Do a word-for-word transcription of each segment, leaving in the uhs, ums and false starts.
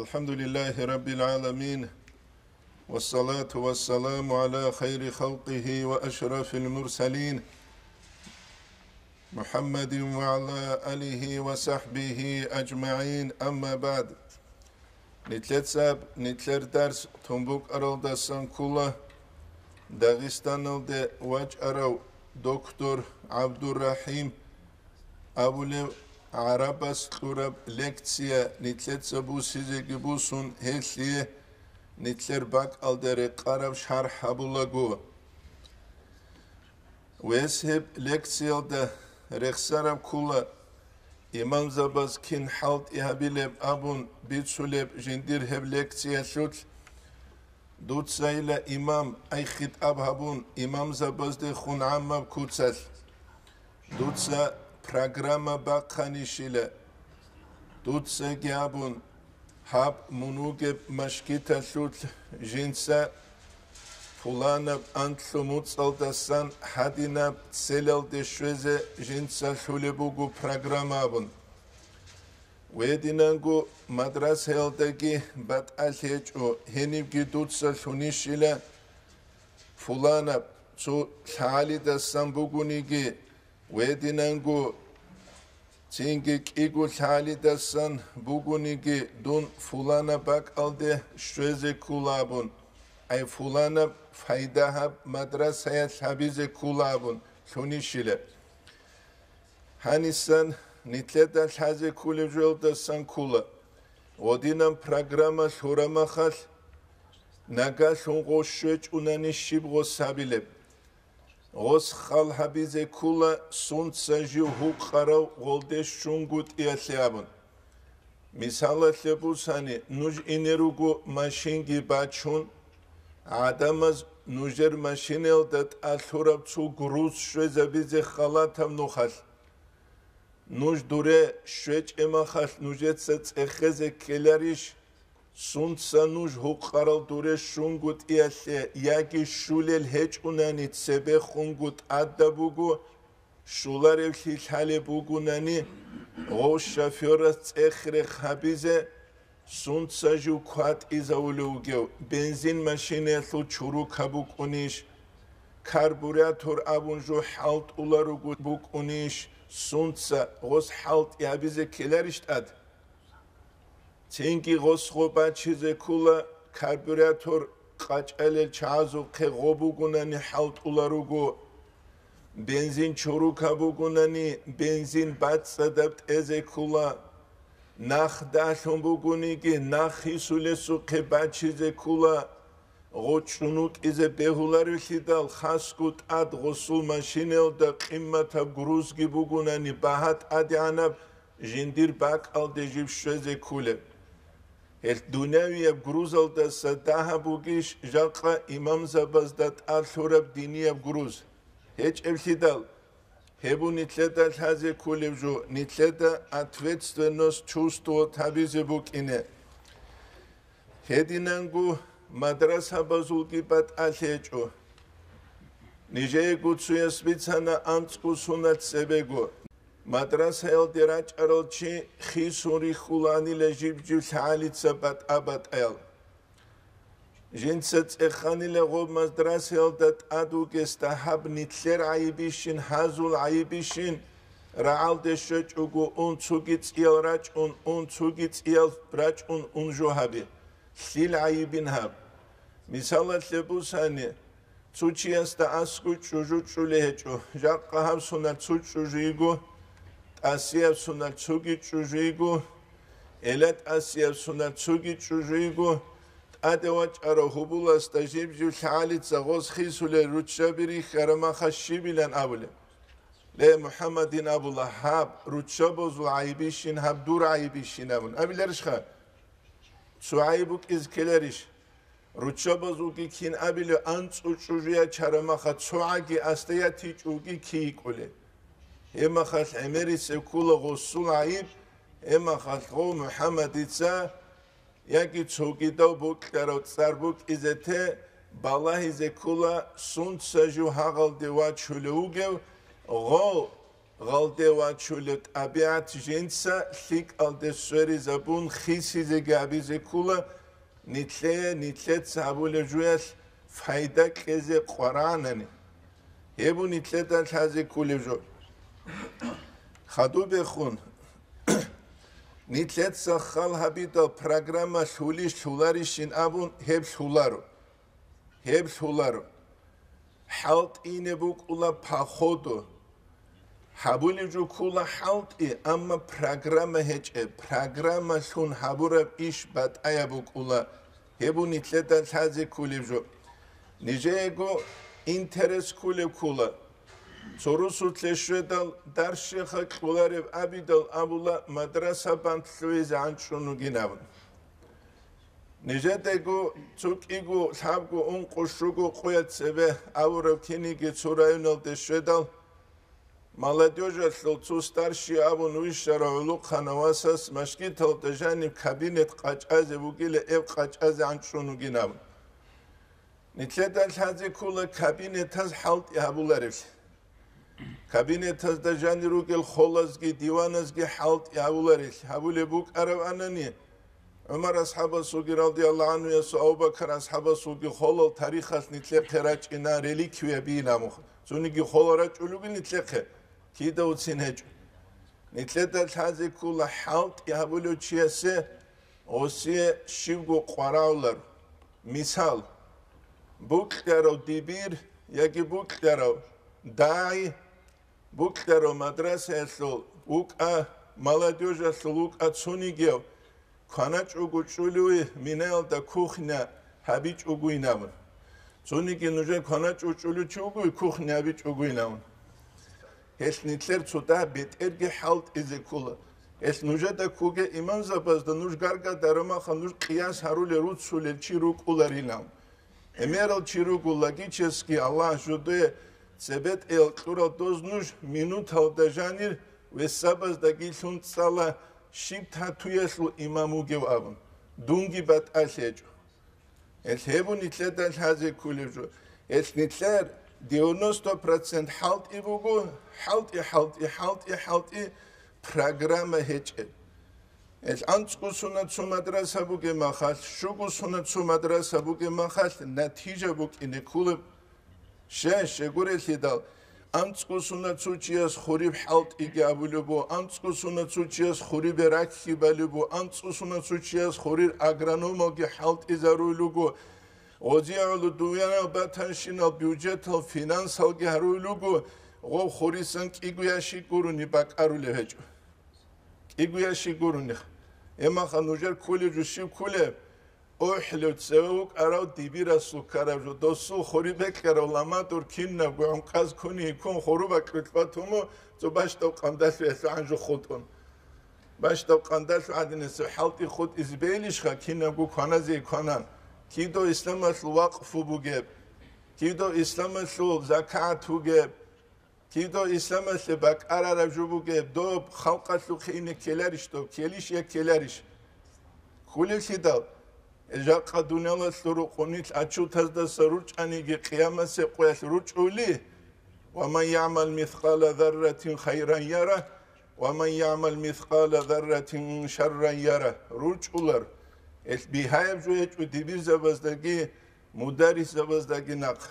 الحمد لله رب العالمين، والصلاة والسلام على خير خلقه وأشرف المرسلين، محمد وعلى آله وصحبه أجمعين، أما بعد. Нилъецаб, нилъер дарс тун букӀаралдасан ккола Дагъистаналде вачӀарав доктор ГӀабдурахӀим абулев гӀарабас кьураб лекция нилъеца бусизеги бусун, гьелъие нилъер бакӀалда рекъараб шархӀ гьабулаго. Вес гьеб лекциялда рехсараб ккола имамзабаз кин хӀалтӀи гьабилеб абун бицулеб жиндир гьеб лекциялъулъ. Дуцайила имам, ай хитӀаб гьабун имамзабаздехун гӀаммаб куцалъ. Дуца программа бахъанищила. Дуцаги абун, гьаб мун вугеб машгиталъулъ жинца пуланаб анлъу муцӀалдасан гьадинаб целалде щвезе жинца лъулеб буго программа абун. Гьединанго мадрасаялдаги батӀалъи гьечӀо, гьенибги дуца лъунищила пуланаб цо лъагӀалидасан бугониги, гьединанго цинги кӀиго лъагӀалидасан бугониги, дун фуланаб бакӀалде щвезе ккола абун, ай фуланаб пайда гьаб мадрасаялъ гьабизе ккола абун лъунищила. Гьанисан нилъеда лъазе кколеб жоялдасан ккола, гьединаб программа лъурамахалъ, нагалъун гъос щвечӀунани щиб гъос гьабилеб? Гъос хал гьабизе ккола, сунца жив гьукъарав гъолде щунгутӀиялъе абун. Мисалалъе бусани, нуж ине руго машинги бачун, гӀадамаз нужер машинаялда тӀалъураб цо груз щвезабизе халатаб нухалъ. Нуж дуре щвечӀемахалъ нужеца цӀехезе ккеларищ? Сунца нуж гьукъарал дуре щунгутӀиялъе яги щулел гьечӀунани цебехунго тӀадаб буго, щуларевлъи лъалеб бугунани, гъов шофёрас цӀех-рех гьабизе сунца жив кватӀизавулев вугев, бензин машинаялъул чурукаб букӀунищ, карбуратор абун жо хӀалтӀуларуго букӀунищ, сунца гъос хӀалтӀи гьабизе ккеларищ тӀад? Цинги гъос гъо бачизе ккола, карбюратор къачӀалел чагӀазухъе гъо бугунани хӀалтӀула руго. Бензин чурукаб бугунани, бензин бацӀцӀадаб тӀезе ккола. Нах далъун бугониги, нах гьисулесухъе бачизе ккола. Гъо чӀунукӀизе бегьуларевлъидал, хасго тӀад гъосул машинаялда къимматаб грузги бугунани, багьа тӀадегӀанаб жиндир бакӀалде жиб щвезе кколеб. Гьел дунявияб грузалдаса дагьаб бугищ жакъа имамзабазда тӀалъураб динияб груз? ГьечӀеблъидал, гьеб нилъеда лъазе кколеб жо, нилъеда ответственность чувствовать гьабизе букӀине. Гьединанго мадрасабазулги батӀалъи гьечӀо. Нижеего цояс бицана анцӀго соналъ цебего. Мадрасаялде рачӀарал чи хисун рихьуланила жиб-жиб лъагӀалица батӀа-батӀаял. Жинца цӀеханила гъоб мадрасаялда тӀад вугесда гьаб нилъер гӀайибищин, гьазул гӀайибищин, рагӀалде щвечӀого ун цоги цӀиял рачӀун, ун цоги цӀиял рачӀун ун жо гьабе. Лъил гӀайибин гьаб? Мисалалъе бусани, цо чиясда аскӀой чӀужу чӀулей гьечӀо, жакъа гьаб соналъ цо чӀужу йиго, тӀасияб соналъ цоги чӀужу йиго, эла тӀасияб соналъ цоги чӀужу йиго, тӀаде вачӀарав гьубуласда жиб-жиб лъагӀалица гъос хисулел руччаби рихьарамаха щибилан абулеб? Ле, МухӀаммадин абула, гьаб руччабазул гӀайибищин, гьаб дур гӀайибищин абун абиларищха? Цо гӀайиб букӀизе ккеларищ? Руччабазулги кин абилев анцӀу чӀужуя чарамаха цо гӀаги асда ятичӀулги кий йикӀулел? Гьемахалъ гӀемерисев ккула гъосул гӀайиб, гьемахалъ гъов МухӀаммадица яги цогидав бокьарав цӀар букӀизе те балагьизе ккула, сунца жив гьагъалде вачулев вугев гъов Гъалде вачулеб тӀабигӀат жинца лъикӀалде сверизабун хисизеги абизе ккула, нилъее нилъеца гьабулеб жуялъ пайда кьезе къварагӀанани. Гьеб нилъеда лъазе ккулеб жо. Хадубехун, нилъеца хал гьабидал программа лъулищ лъуларищин абун, гьеб лъуларо. Гьеб лъуларо. ХӀалтӀине букӀула походу. Гьабулеб жо ккула хӀалтӀи, амма программа гьечӀеб, программалъун гьабураб иш батӀаяб букӀула, гьеб нилъеда лъазе ккулеб жо. Нижеего интерес ккулеб ккула. Цо русулъе щведал, дарсщиха кьолареб абидал абула, мадраса бантлъугьизе гӀанчӀун вугин абун. Нижедаго цо кӀиго, лъабго, ункъо, щуго къоялъ цебе абураб киниги цо районалде щведал, молодёжалъул цо старший абун вищарав гӀолохъанав васас машгиталда жаниб кабинет къачӀазе вугила, эб къачӀазе гӀанчӀун вугин абун. Нилъеда лъазе ккула кабинетаз хӀалтӀи гьабуларевлъи. Кабинетазда жанир ругел холазги диваназги хӀалтӀи гьабуларелъ гьабулеб букӀараб анани, ГӀумар асхӀабасулги, радияллагьу гӀанхуясул, Абу-Бакар асхӀабасулги холал тарихалъ нилъехъе рачӀина реликвия бийин абун. Цониги холал рачӀулел ругел нилъехъе, кидавцин гьечӀо. Нилъеда лъазе ккула хӀалтӀи гьабулев чиясе гъосие щибго къварагӀулар. Мисал, букьарав дибир яги букьарав дагӀи, букьарав мадрасаялъул вукӀа, молодёжалъул вукӀа цонигияв, кваначӀого чӀулеве минаялда кухня гьабичӀогойин абун. Цониги нужер кваначӀого чӀулев чи вугеве кухня гьабичӀогойин абун. Гьелъ нилъер цо дагь бетӀерги хӀалтӀизе ккула. Гьелъ нужеда ккуге имамзабазда нуж гаргадара маха нуж къияс гьарулел руцулел чи рукӀуларилан. ГӀемерал чи руго логически Аллагь жодое цебетӀеял кьурал доз нуж минуталда жанир весабаздаги лъун цӀала щиб татуялъул имам вугев абун. Дунги батӀалъи гьечӀо. Гьелъ гьеб нилъеда лъазе кколеб жо. Гьелъ нилъер девяносто процент хӀалтӀи буго, хӀалтӀи, хӀалтӀи, хӀалтӀи, хӀалтӀи, программа гьечӀеб. Гьелъ анцӀго сунат цо мадраса бугеб махалъ, щуго сунат цо мадраса бугеб махалъ, натижа букӀине кколеб. Щай, щегурелъидал, анцӀго сунат цо чияс хуриб хӀалтӀиги абулеб бу, анцӀго сунат цо чияс хурибе ракки балеб бу, анцӀго сунат цо чияс хурир агрономалги хӀалтӀизаруй луго, гъозиялъул дуянал батанщинал бюджетал финансалги гьаруй луго, гъов хурисан кӀиго ящик гурони бакӀарулев гьечӀо. КӀиго ящик гурони. Гьеб маха нужер кколеб жо щиб кколеб? ОхӀлев цеве вукӀарав дибирасул ккараб жо, досул хуриб бекьарав ламадур кинабго гӀункъаз ккунин ккун хуру бакьулъ батумо, цо бащдаб къандалъуялъул гӀанжу хутӀун. Бащдаб къандалъу гӀадинасев хӀалтӀи хутӀизе бегьилищха кинабго кваназе кванан? Кидав исламалъул вакъфу бугеб? Кидав исламалъул закагӀат бугеб? Кидав исламалъе бакӀарараб жо бугеб, доб халкъалъухъе ине ккеларищ доб, ккелищ я ккеларищ? Кколелъидал, жакъа дуниялалъул рукъунилъ ачутаздаса ручӀаниги къиямасеб къоялъ ручӀули, «Ва ман ягӀмал мискъала зарратин хайран яра, ва ман ягӀмал мискъала зарратин шарран яра», ручӀулар. Гьелъ бигьаяб жо гьечӀо дибирзабаздаги, мударрисзабаздаги нахъ.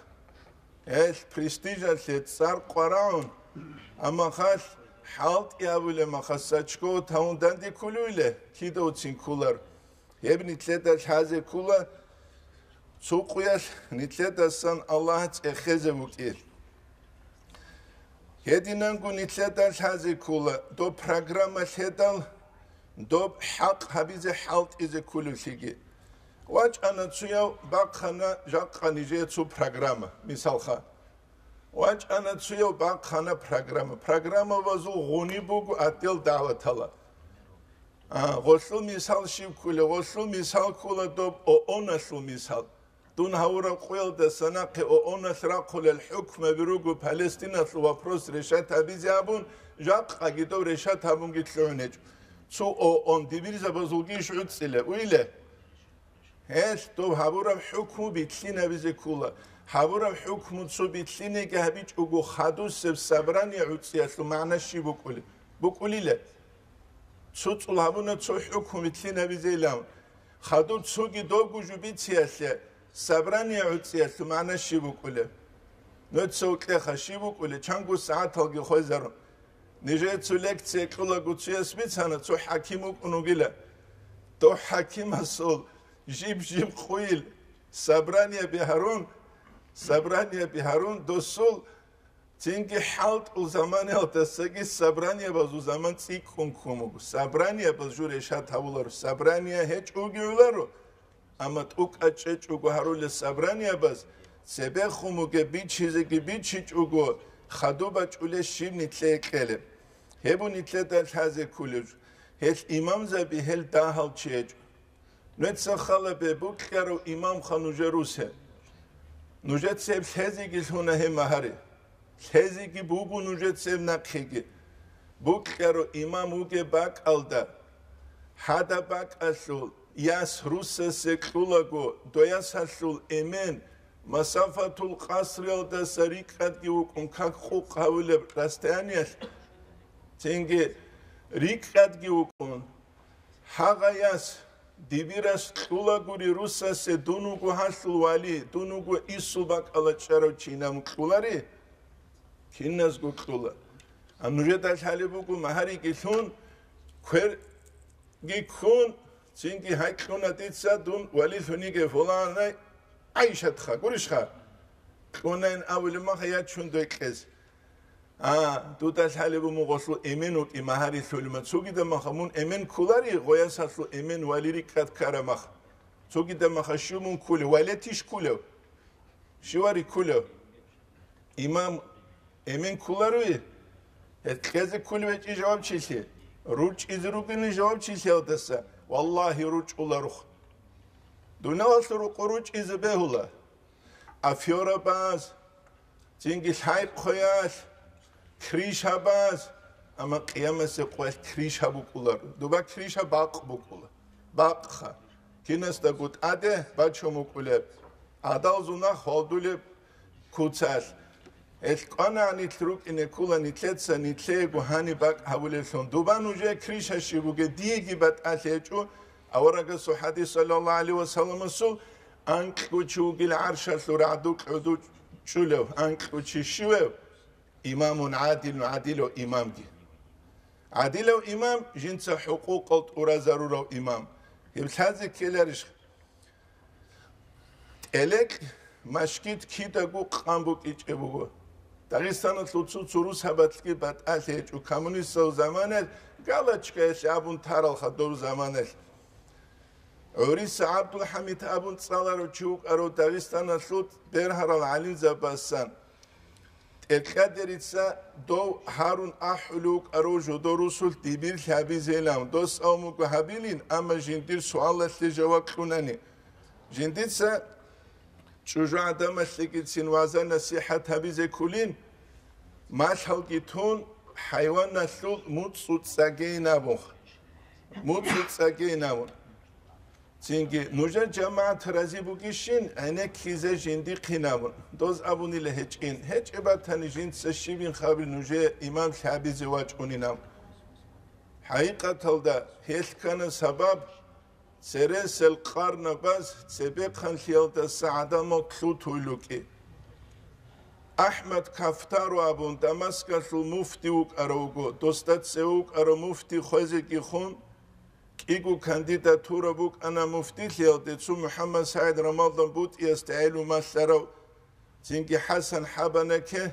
Гьелъ престижалъе цӀар къварагӀун, амма халъ хӀалтӀи абулеб махас сачго тавун данде кколевиле, кидавцин кколар. Гьеб нилъеда лъазе ккола, цо къуялъ нилъедасан Аллагь цӀехезе вукӀин. Гьединанго нилъеда лъазе ккола, доб программа лъедал, доб хӀакъ гьабизе хӀалтӀизе кколевлъиги. ВачӀана цуяв, бахъана жакъа нижее цо программа, мисалха. ВачӀана цуяв, бахъана программа. Программабазул гъуни буго отдел дагӀватала. А, гъолъул мисал щиб кколев? Гъолъул мисал ккола доб ООН-алъул мисал. Дун гьавураб къоялдаса нахъе ООН-алъ рахъулел хӀукмаби руго Палестиналъул вопрос решать гьабизе абун, жакъаги дов решать гьабунги лъугӀун гьечӀо. Цо ООН дибирзабазулгийищ гӀуцӀилеб, уйиле? Гьелъ дов гьабураб хӀукму битлъинабизе ккола. Гьабураб хӀукму цо битлъинеги гьабичӀого хадусеб собрание гӀуцӀиялъул магӀна щиб букӀулеб? БукӀулила. Цо цӀул гьабуна цо хӀукму битлъин гьабизейилан. Хадуб цоги добго жо бициялъе собрание гӀуцӀиялъул магӀна щиб букӀулеб? Нуца укьеха щиб букӀулеб, чанго сагӀаталги хвезарун. Нижее цо лекция кьолаго цояс бицана, цо хӀаким вукӀун вугила. Дов хӀакимасул жиб-жиб къуйил собраниеби гьарун, собраниеби гьарун, досул цинги хӀалтӀул заманаялдасаги собраниебазул заман цӀикӀкӀун ккун буго. Собраниебаз жо решат гьабуларо. Собрание гьечӀоги гӀоларо. Амма тӀукӀа чӀечӀого гьарулел собраниябаз, цебехун бугеб бичизеги бичичӀого, хадуб бачӀулеб щиб нилъее кьелеб? Гьеб бу нилъеда лъазе кколеб жо. Гьел имамзаби гьел дагьал чи гьечӀо. Нуца халабе букьарав имамха нужер русе. Нужецеб лъезеги лъуна гьеб магьари. Лъезеги буго нужецеб нахъеги. Букьарав имам вугеб бакӀалда, гьадаб бакӀалъул яс русасе кьулаго, доясалъул эмен масафатул къасриялдаса рикӀкӀадги вукӀун как къукъ гьавулеб расстояниялъ, цинги рикӀкӀадги вукӀун, гьагъа яс, дибирас кьулагури русасе дун вуго гьалъул вали, дун вуго исул бакӀала чӀарав чи, инан кьулари? Киназго кьула. А нужеда лъалеб буго магьариги лъун, кверги ккун, цинги гьай кьуна дица дун валилъун йиге фуланай, ГӀайшатха, гурищха? Кьунайин абулеб маха ячун дойкьез. А, дуда лъалеб мугъалъул эмен вукӀи магьари лъулима. Цогида маха мун эмен кколари, гъоясалъул эмен вали рикӀкӀад ккара маха. Цогида маха щив мун ккулев, валетищ ккулев? Щивари ккулев? Имам эмен ккуларуи? Гьез кьезе ккулев гьечӀи жавабчилъи? РучӀизе ругени жавабчилъиялдаса? Валлагьи, ручӀуларух. Дуниялалъул рукъу ручӀизе бегьула. Аферабаз, цинги лъай-хъвеялъ, кришабаз, амма къиямасеб къоялъ криша букӀуларо. Дуба криша бакъ букӀула. Бакъха. Кинасдаго тӀаде бачун букӀулеб. ГӀадалзул нах гьалдулеб куцалъ. Гьел кӀванагӀан нилъ рукӀине ккула нилъеца нилъеего гьаниб бакӀ гьабулеблъун. Дуба нужее криша щиб бугеб диеги батӀалъи гьечӀо, аварагасул хӀадис, саллаллагьу гӀалайгьи ва салламасул, анкьго чи вугил гӀаршалъул рагӀду кьодо чӀулев, анкьго чи щивев? Имамун гӀадилун, гӀадилав имамги. ГӀадилав имам жинца хӀукъукъал тӀуразарурав имам. Гьеб лъазе ккеларищ? ТӀелекь машгид кидаго къан букӀичӀеб буго. Дагъистаналъул цо-цо русабазги батӀалъи гьечӀо коммунистал заманаялъ, галочкаялъе абун таралха доб заманаялъ. ГӀуриса ГӀабдулхӀамид абун цӀаларав чи вукӀарав Дагъистаналъул бергьарал гӀалимзабасан. ТӀеркьадерица дов гьарун ахӀулев вукӀарав жодор русулъ дибир лъабизейилан, дос авмуго гьабилин, амма жиндир суалалъе жаваб кьунани. Жиндица чӀужу гӀадамалъегицин ваза-насихӀат гьабизе ккулин, малъалги тун, хӀайваналъул муцӀу цӀагейин абун. МуцӀу цӀагейин абун. Цинги, нужер жамагӀат рази бугищин, гӀенеккизе жиндихъин абун, доз абунила гьечӀин. ГьечӀеб батани, жинца щибин хабир нужее имам лъабизе вачӀунин абун. ХӀакъикъаталда, гьелъ ккана сабаб, цересел къарнабаз цебехъанлъиялдаса гӀадамал лъутуй лукӀи. АхӀмад Кафтару абун Дамаскалъул муфти вукӀаравго, досда цеве вукӀарав муфти хвезеги хун, кӀиго кандидатура букӀана муфтилъиялде, цо МухӀаммад СагӀид Рамадан БутӀиясда гӀелумалъарав, цинги ХӀасан Хабанаке,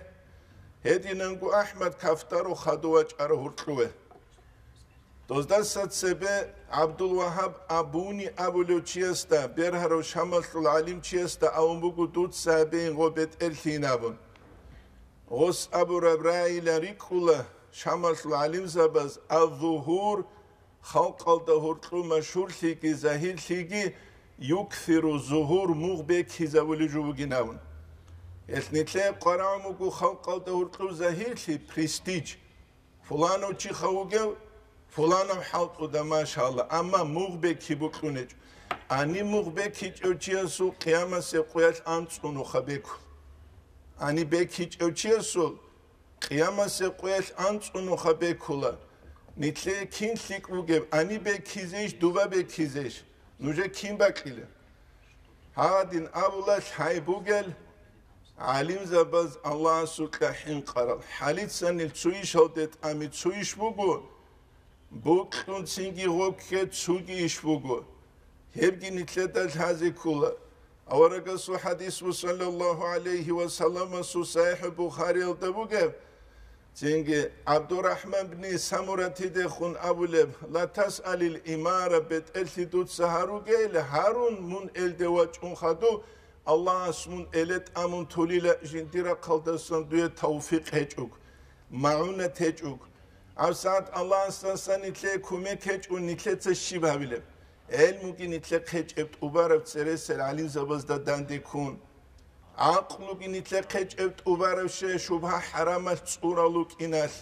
гьединанго АхӀмад Кафтару хадув вачӀарав гьуркьуве. Доздаса цебе ГӀабдулвагьаб Абуни абулев чиясда, бергьарав Шамалъул гӀалимчиясда абун буго дуца гьабейин гъо бетӀерлъийин абун. Гъос абураб рагӀила рикӀкӀула Шамалъул гӀалимзабаз: «Аз-зугьур, халкъалда гьуркьу машгьурлъиги загьирлъиги, юксиру зугьур, мугъ бекизабулеб жо бугин», – абун. Гьелъ нилъее къварагӀун буго халкъалда гьуркьу загьирлъи, престиж. Фуланав чиха вугев, фуланав хӀалтӀуда, машалла, амма мугъ бекги букьунечӀо. Гьаниб мугъ бекичӀев чиясул къиямасеб къоялъ анцӀунуха бекун. Гьаниб бекичӀев чиясул къиямасеб къоялъ анцӀунуха бекула. Нилъее кин лъикӀ бугеб, гьаниб бекизейищ, дуба бекизейищ? Нужер кин бакьила? Гьадин абула лъай бугел гӀалимзабаз Аллагьасукьа хӀинкъарал. ХӀалицанил цо ишалде тӀами цо иш буго, букьун цинги гъоккет цуги иш буго. Гьебги нилъеда лъазе ккола. Аварагасул хӀадис буго, саллаллагьу гӀалайгьи ва салламасул СахӀихӀ Бухариялда бугеб, цинги ГӀабдурахӀман бни Самуратидехун абулеб: «Ла тасъалил имара, бетӀерлъи дуца гьаругейилан гьарун, мун элде вачӀун хадув, Аллагьас мун эле тӀамун тулила жиндир рахъалдасан дуе тавфикъ гьечӀого, магӀунат гьечӀого». ГьабсагӀат Аллагьасдасан нилъее кумек гьечӀун нилъеца щиб гьабилеб? ГӀелмуги нилъехъ гьечӀеб тӀубараб цересел гӀалимзабазда дандеккун. ГӀакълуги нилъехъ гьечӀеб тӀубараб, щай шубгьа-хӀарамалъ цӀурал рукӀиналъ.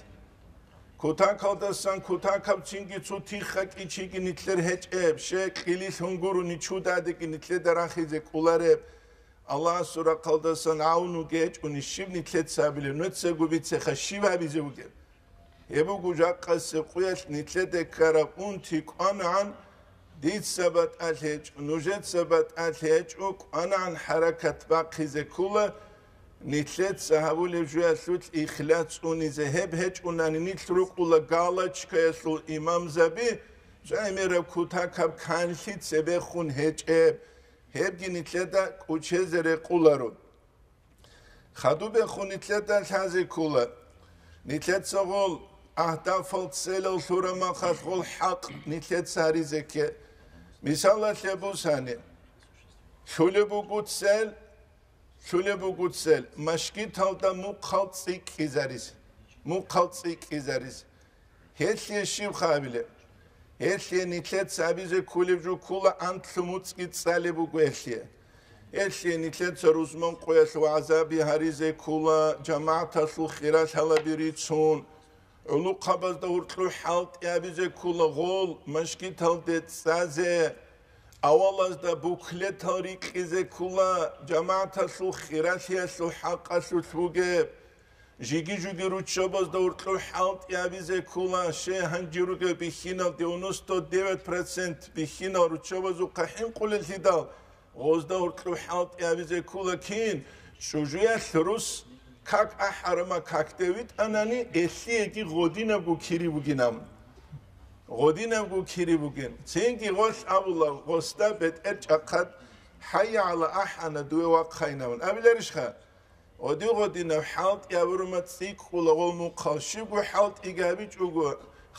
Кутакалдасан кутакаб цинги цо тихха кӀичиги нилъер гьечӀеб, щай кьилилъун гурони чудадеги нилъеда рахизе кӀолареб. Аллагьасул рахъалдасан гӀавнуги гьечӀони щиб нилъеца гьабилеб? Нужецаго бицеха, щиб гьабизе бугеб? Гьеб буго жакъасеб къуялъ нилъеде ккараб унти кӀванагӀан, дица батӀалъи гьечӀо, нужеца батӀалъи гьечӀо, кӀванагӀан хӀаракат бахъизе ккола, нилъеца гьабулеб жоялъулъ ихлас цӀунизе. Гьеб гьечӀунани нилъ рукӀула галочкаялъул имамзаби, гӀемераб кутакаб канлъи цебехун гьечӀеб. Гьебги нилъеда кӀучезе рекъоларо. Хадубехун нилъеда лъазе ккола. Нилъеца гъол агьдафал, целал лъурамахъалъ гъол хӀакъ нилъеца гьаризе кке. Мисалалъе бусани, лъулеб буго цел, лъулеб буго цел, машгиталда мухъал цӀикӀкӀизарис, мухъал цӀикӀкӀизарис. Гьелъие щиб хабилеб? Гьелъие нилъеца абизе кколеб жо ккола антлъу муцӀги цӀалеб буго гьелъие. Гьелъие нилъеца рузман къоялъ вагӀзаби гьаризе ккола, жамагӀаталъул хиралъалаби рицун, гӀулухъабазда гьуркьу хӀалтӀи абизе ккола гъол машгиталде цӀазе, авалазда буклетал рикьизе ккола, жамагӀаталъул хиралъиялъул хӀакъалъулъ бугеб. Жиги-жуги руччабазда гьуркьу хӀалтӀи абизе ккола, щай гьанже ругел бихьинал девяносто девять процент бихьинал руччабазухъа хӀинкъулеллъидал, гъозда гьуркьу хӀалтӀи абизе ккола кин, чӀужуялъ рус как ахӀарама какде витӀанани, элъиеги гъодинабго кири бугинаб. Гъодинабго кири бугин. Цинги гъолъ абула, гъосда бетӀер чӀахъад, хӀайя гӀала ахӀана, дуе вахъайнавун абиларищха? Оди гъодинаб хӀалтӀи абурума цӀикӀкӀула гъол мухъал. Щибго хӀалтӀиги гьабичӀого,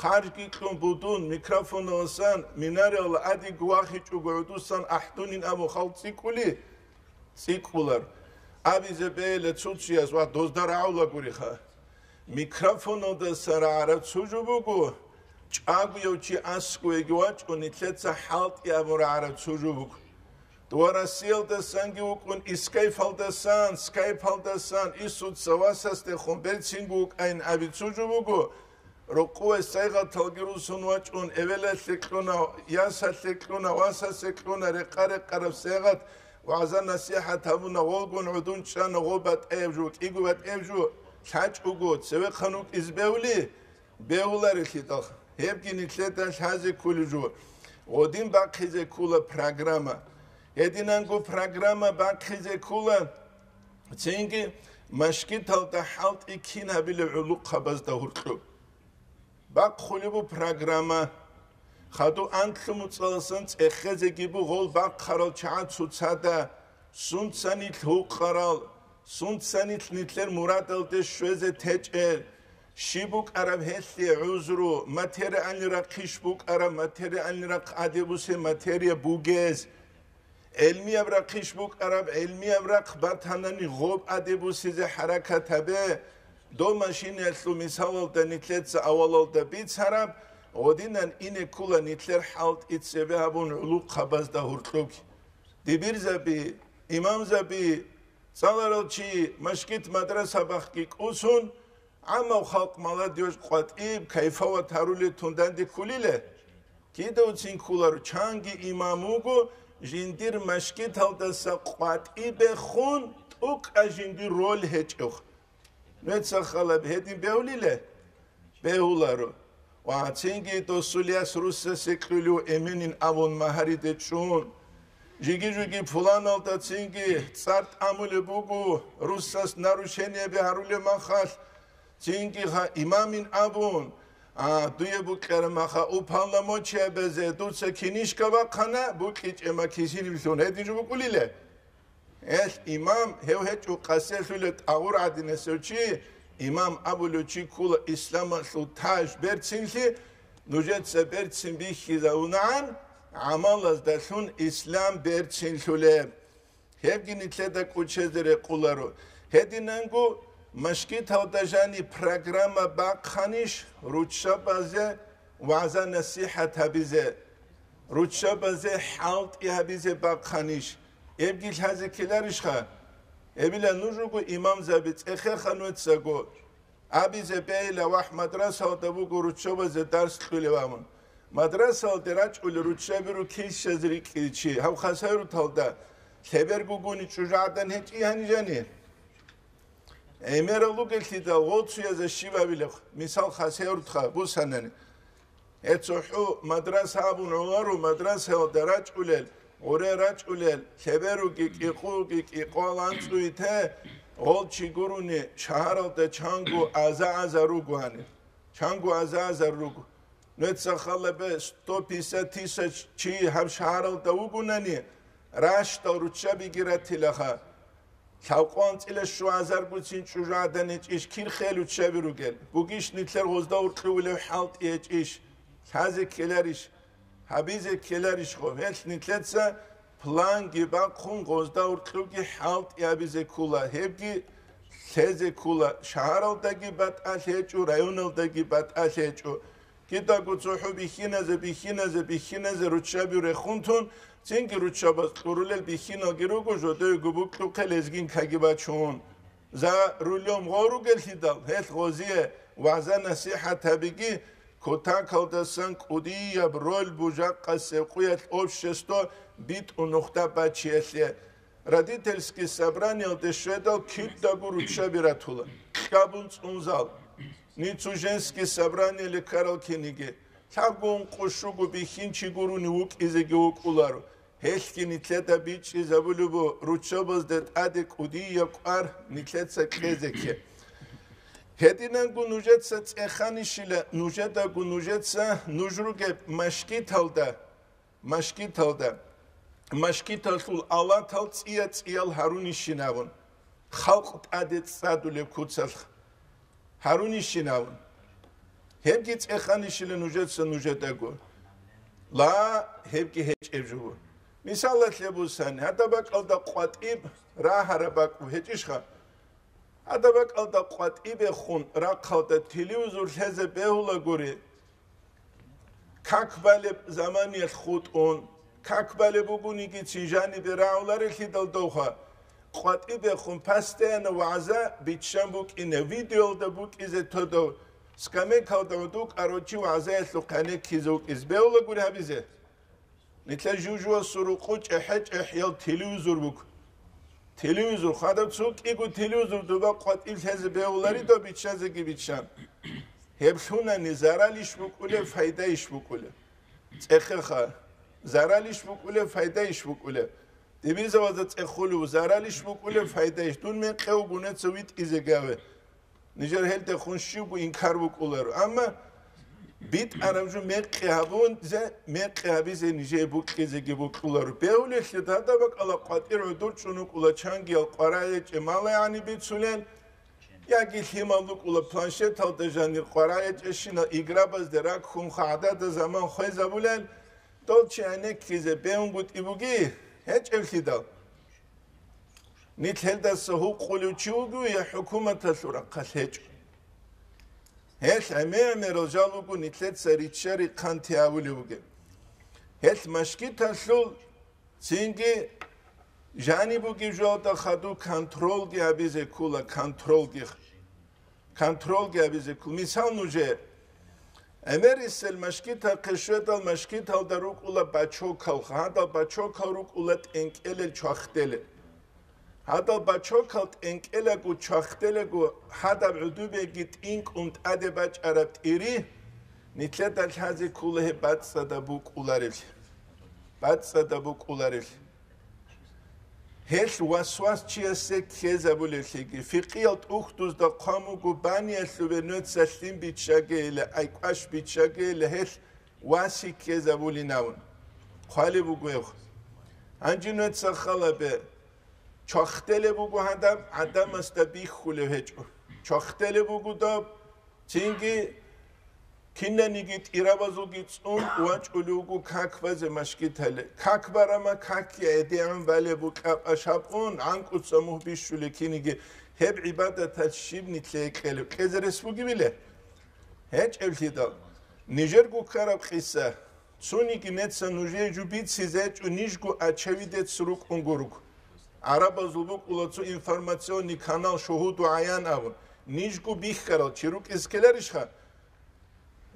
харжги кьун будун, микрофоналасан, минарияла адигго вахичӀого гӀудусан ахӀдунин абун халкъ цӀикӀкӀули? ЦӀикӀкӀулар. Абизе бегьила цо чияс ва дозда рагӀула гуриха. Микрофоналдаса рагӀараб цо жо буго, чӀагояв чи аскӀовеги вачӀун, нилъеца хӀалтӀи абун рагӀараб цо жо буго. Дова Россиялдасанги вукӀун, искайфалдасан, скайпалдасан, исуца васасдехун берцинго вукӀайин абицужу буго, рокъове сайгъаталги русун вачӀун, эвелалъе кьуна, ясалъе кьуна, васасе кьуна, рекъа-рекъараб сайгъат, вагӀза-насихӀат гьабуна, гъолгун гӀудун чӀана, гъо батӀаяб жо, кӀиго батӀаяб жо, лъачӀого, цевехъан вукӀиз бевли, бегьуларелъидал, гьебги нилъеда лъазе кколеб жо. Гъодин бахъизе ккола программа. Гьединанго программа бахъизе ккола, цинги машгиталда хӀалтӀи кин гьабилеб гӀулухъабазда гьуркьуб. Бахъулеб бу программа. Хадуб анлъу муцӀаласан цӀехезеги бу гъол бахъарал чагӀан цоцазда, сунцанилъ гьукъарал, сунцанилъ нилъер мурадалде щвезе течӀел, щиб букӀараб гьелъие гӀузру, материальный рахъищ букӀараб, материальный рахъ адебусе материя бугез, гӀелмияб рахъищ букӀараб, гӀелмияб рахъ батанани гъоб адебусизе хӀаракат гьабе, дов машинаялъул мисалалда нилъеца авалалда бицараб, гъодинан ине ккула нилъер хӀалтӀи цебе гьабун гӀулухъабазда гьуркьуги. Дибирзаби, имамзаби, цӀаларал чи, машгит-мадрасабахъги кӀусун, гӀаммав халкъ, молодёжь къватӀиб, кайфават гьарулел тун данде ккулиле? Кидавцин кколаро, чанги имам вуго, жиндир машгиталдаса къватӀибехун ТӀокӀаб жиндир роль гьечӀо. Нуца халаб гьедин бегьулила? Бегьуларо. Ва цинги досулияс руссасе кьулев эменин абун магьариде чӀун. Жиги-жиги пуланалда цинги цӀар тӀамулеб буго, руссас нарушениеби гьарулеб махалъ, цинги гьа имамин абун, а, дуе букьараб маха уполномочиябазе дуца кинишка бахъана, букьичӀеб ма кисилиблъун гьедин жо букӀулила? Гьел имам, гьев гьечӀо къасиялъулев тӀагъур гӀадинасев чи, имам абулев чи ккола исламалъул таж берцинлъи, нужеца берцин бихьизавунагӀан, гӀамалаздалъун ислам берцинлъулеб. Гьебги нилъеда кӀочезе рекъоларо. Гьединанго машгиталда жани программа бахъанищ руччабазе вагӀза-насихӀат гьабизе? Руччабазе хӀалтӀи гьабизе бахъанищ? Эбги лъазе ккеларищха? Эбила нуж руго имамзаби, цӀехеха нуцаго. Абизе бейла вахӀ мадрасалда буго руччабазе дарс кьулев абун. Мадрасалде рачӀулел руччабиру килщазе рикӀкӀинчи, гьав хасавюрталда лъеберго гуни чӀужугӀадан гьечӀи гьанижани. ГӀемерал ругеллъидал гъоцуязда щибабилеб, мисал, хасавюртха бусанани. ГьецохӀу мадраса абун гӀоларо, мадрасаялда рачӀулел, гъуре рачӀулел, лъеберуги кӀикъуги кӀикъвал анцӀуй те, гъол чи гурони шагьаралда чанго аза-азар руго гьанир. Чанго аза-азар руго. Нуца халабе сто пятьдесят тысяч чи гьаб шагьаралда вугунани, ращтал руччабиги ратилаха. Лъабкъван цӀила щуазаргуцин чӀужугӀадан гьечӀищ кир хел руччаби ругел? Бугищ нилъер гъозда уркьувулев хӀалтӀи гьечӀищ? Лъазе ккеларищ? Гьабизе ккеларищ хо? Гьелъ нилъеца планги бахъун гъозда уркьуги хӀалтӀи гьабизе ккула, гьебги лъезе ккула, шагьаралдаги батӀалъ гьечӀо, районалдаги батӀалъ гьечӀо. Кидаго цохӀо бихьиназе, бихьиназе, бихьиназе руччаби рехун тун, цинги руччабаз кьурулел бихьиналги руго, жодойго букьухъе лезгинкаги бачун. За рулем гъо ругеллъидал, гьелъ гъозие вагӀза-насихӀат гьабиги, кутакалдасан кӀудияб роль бу жакъасеб къуялъ общество битӀун нухда бачиялъе. Родительский собраниялде щведал кидаго руччаби ратула, кьабун цӀун зал. Ницу женский собранияле ккарал киниги, лъабгун къушугу бихьинчи гурони вукӀизеги вукӀуларо. Гьелъги нилъеда бичӀчӀизабулеб бу руччабазда тӀаде кӀудияб кӀвар нилъеца кьезе кке. Гьединанго нужеца цӀеханищила, нужедаго нужеца нуж ругеб машгиталда, машгиталда, машгиталъул алатал цӀия-цӀиял гьарунищинабун, халкъ тӀаде цӀадулеб куцалъ гьарунищинабун. Гьебги цӀеханищила нужеца нужедаго. Ла, гьебги гьечӀеб жо. Мисалалъе бусани, гьадаб бакӀалда къватӀиб рагьараб бакӀ гьечӀищха? Гьадаб бакӀалда къватӀибехун рахъалда телевизор лъезе бегьулагури, как балеб заманиялъ хутӀун, как балеб бугониги цин жанибе рагӀуларелъидал довха, къватӀибехун постоянно вагӀза биччан букӀине, видеолда букӀизе тодав, скамейкалда гӀодов кӀарав чи вагӀзаялъухъ гӀенеккизе вукӀизе бегьулагури гьабизе. Нилъер жужуасул рукъу чӀехӀе-чӀехӀиял телевизор буго. Телевизор, хадаб цо кӀиго телевизор доба къватӀиб лъезе бегьуларидал биччазеги биччан. Гьеб лъунани заралищ букӀулеб, файдайищ букӀулеб? ЦӀехеха, заралищ букӀулеб, файдайищ букӀулеб? Дибирзавазда цӀехулев, заралищ букӀулеб, файдайищ? Дун мекъев гунеца витӀизе гаве. Нижер гьелдехун щивго инкар букӀуларо. Амма битӀараб жо мекъи гьабунзе, мекъи гьабизе нижее букьизеги букьуларо. Бегьулелъе дада бакӀала къватӀир гӀодор чӀун вукӀула чангиял къварагӀечӀе мала гӀани бицулел, яги лъимал букӀула планшеталда жанир къварагӀечӀещинал играбазде раккун хъагӀдада заман хвезабулел, дол чи гӀенеккизе бегьунгутӀи буги гьечӀеблъидал. Нилъ гьелдаса гьукъулев чи вугев я хӀукуматалъул рахъалъ гьечӀо? Гьелъ гӀемер-гӀемерал жал руго нилъеца риччари хъанти гьавулев вугеб. Гьелъ машгиталъул цинги жаниб бугеб жоялда хадув контролги гьабизе ккула, контролги. Контролги гьабизе ккол. Мисал, нужее гӀемерисел машгитахъе щведал, машгиталда рукӀула бачокал, гьадал бачокал рукӀула тӀенкӀелел чвахделел. Гьадал бачокал тӀенкӀелаго, чвахделаго, гьадаб гӀудубеги тӀинкӀун тӀаде бачӀараб тӀири, нилъеда лъазе ккола гьеб бацӀцӀадаб букӀуларелъ. БацӀцӀадаб букӀуларелъ. Гьелъ васвас чиясе ккезабулеблъиги, фикъиял тӀухьдузда хъван буго, баниялъуве нуца лъим биччагейила, айкӀваш биччагейила, гьелъ васи ккезабулинавун. Хъвалеб буго гьев. Гьанже нуца халабе, чвахделеб буго гьадаб, гӀадамасда бихьулев гьечӀо. Чвахделеб буго доб, цинги кинаниги тӀирабазулги цӀун вачӀулев вуго как базе машгитале. Как барама, как гӀедегӀун балеб букӀа пашаб ун, гӀанкӀуца мугь бищуле киниги, гьеб гӀибадаталъ щиб нилъее кьелеб? Кьезе рес бугебиле? ГьечӀеблъидал. Нижерго ккараб къиса. Цониги неца нужее жо бицизе гьечӀо, нижго очевидец рукӀун гуруго. ГӀарабазул букӀула цо информационный канал «Шугьуду гӀаян» абун. Нижго бихьарал чи рукӀизе ккеларищха?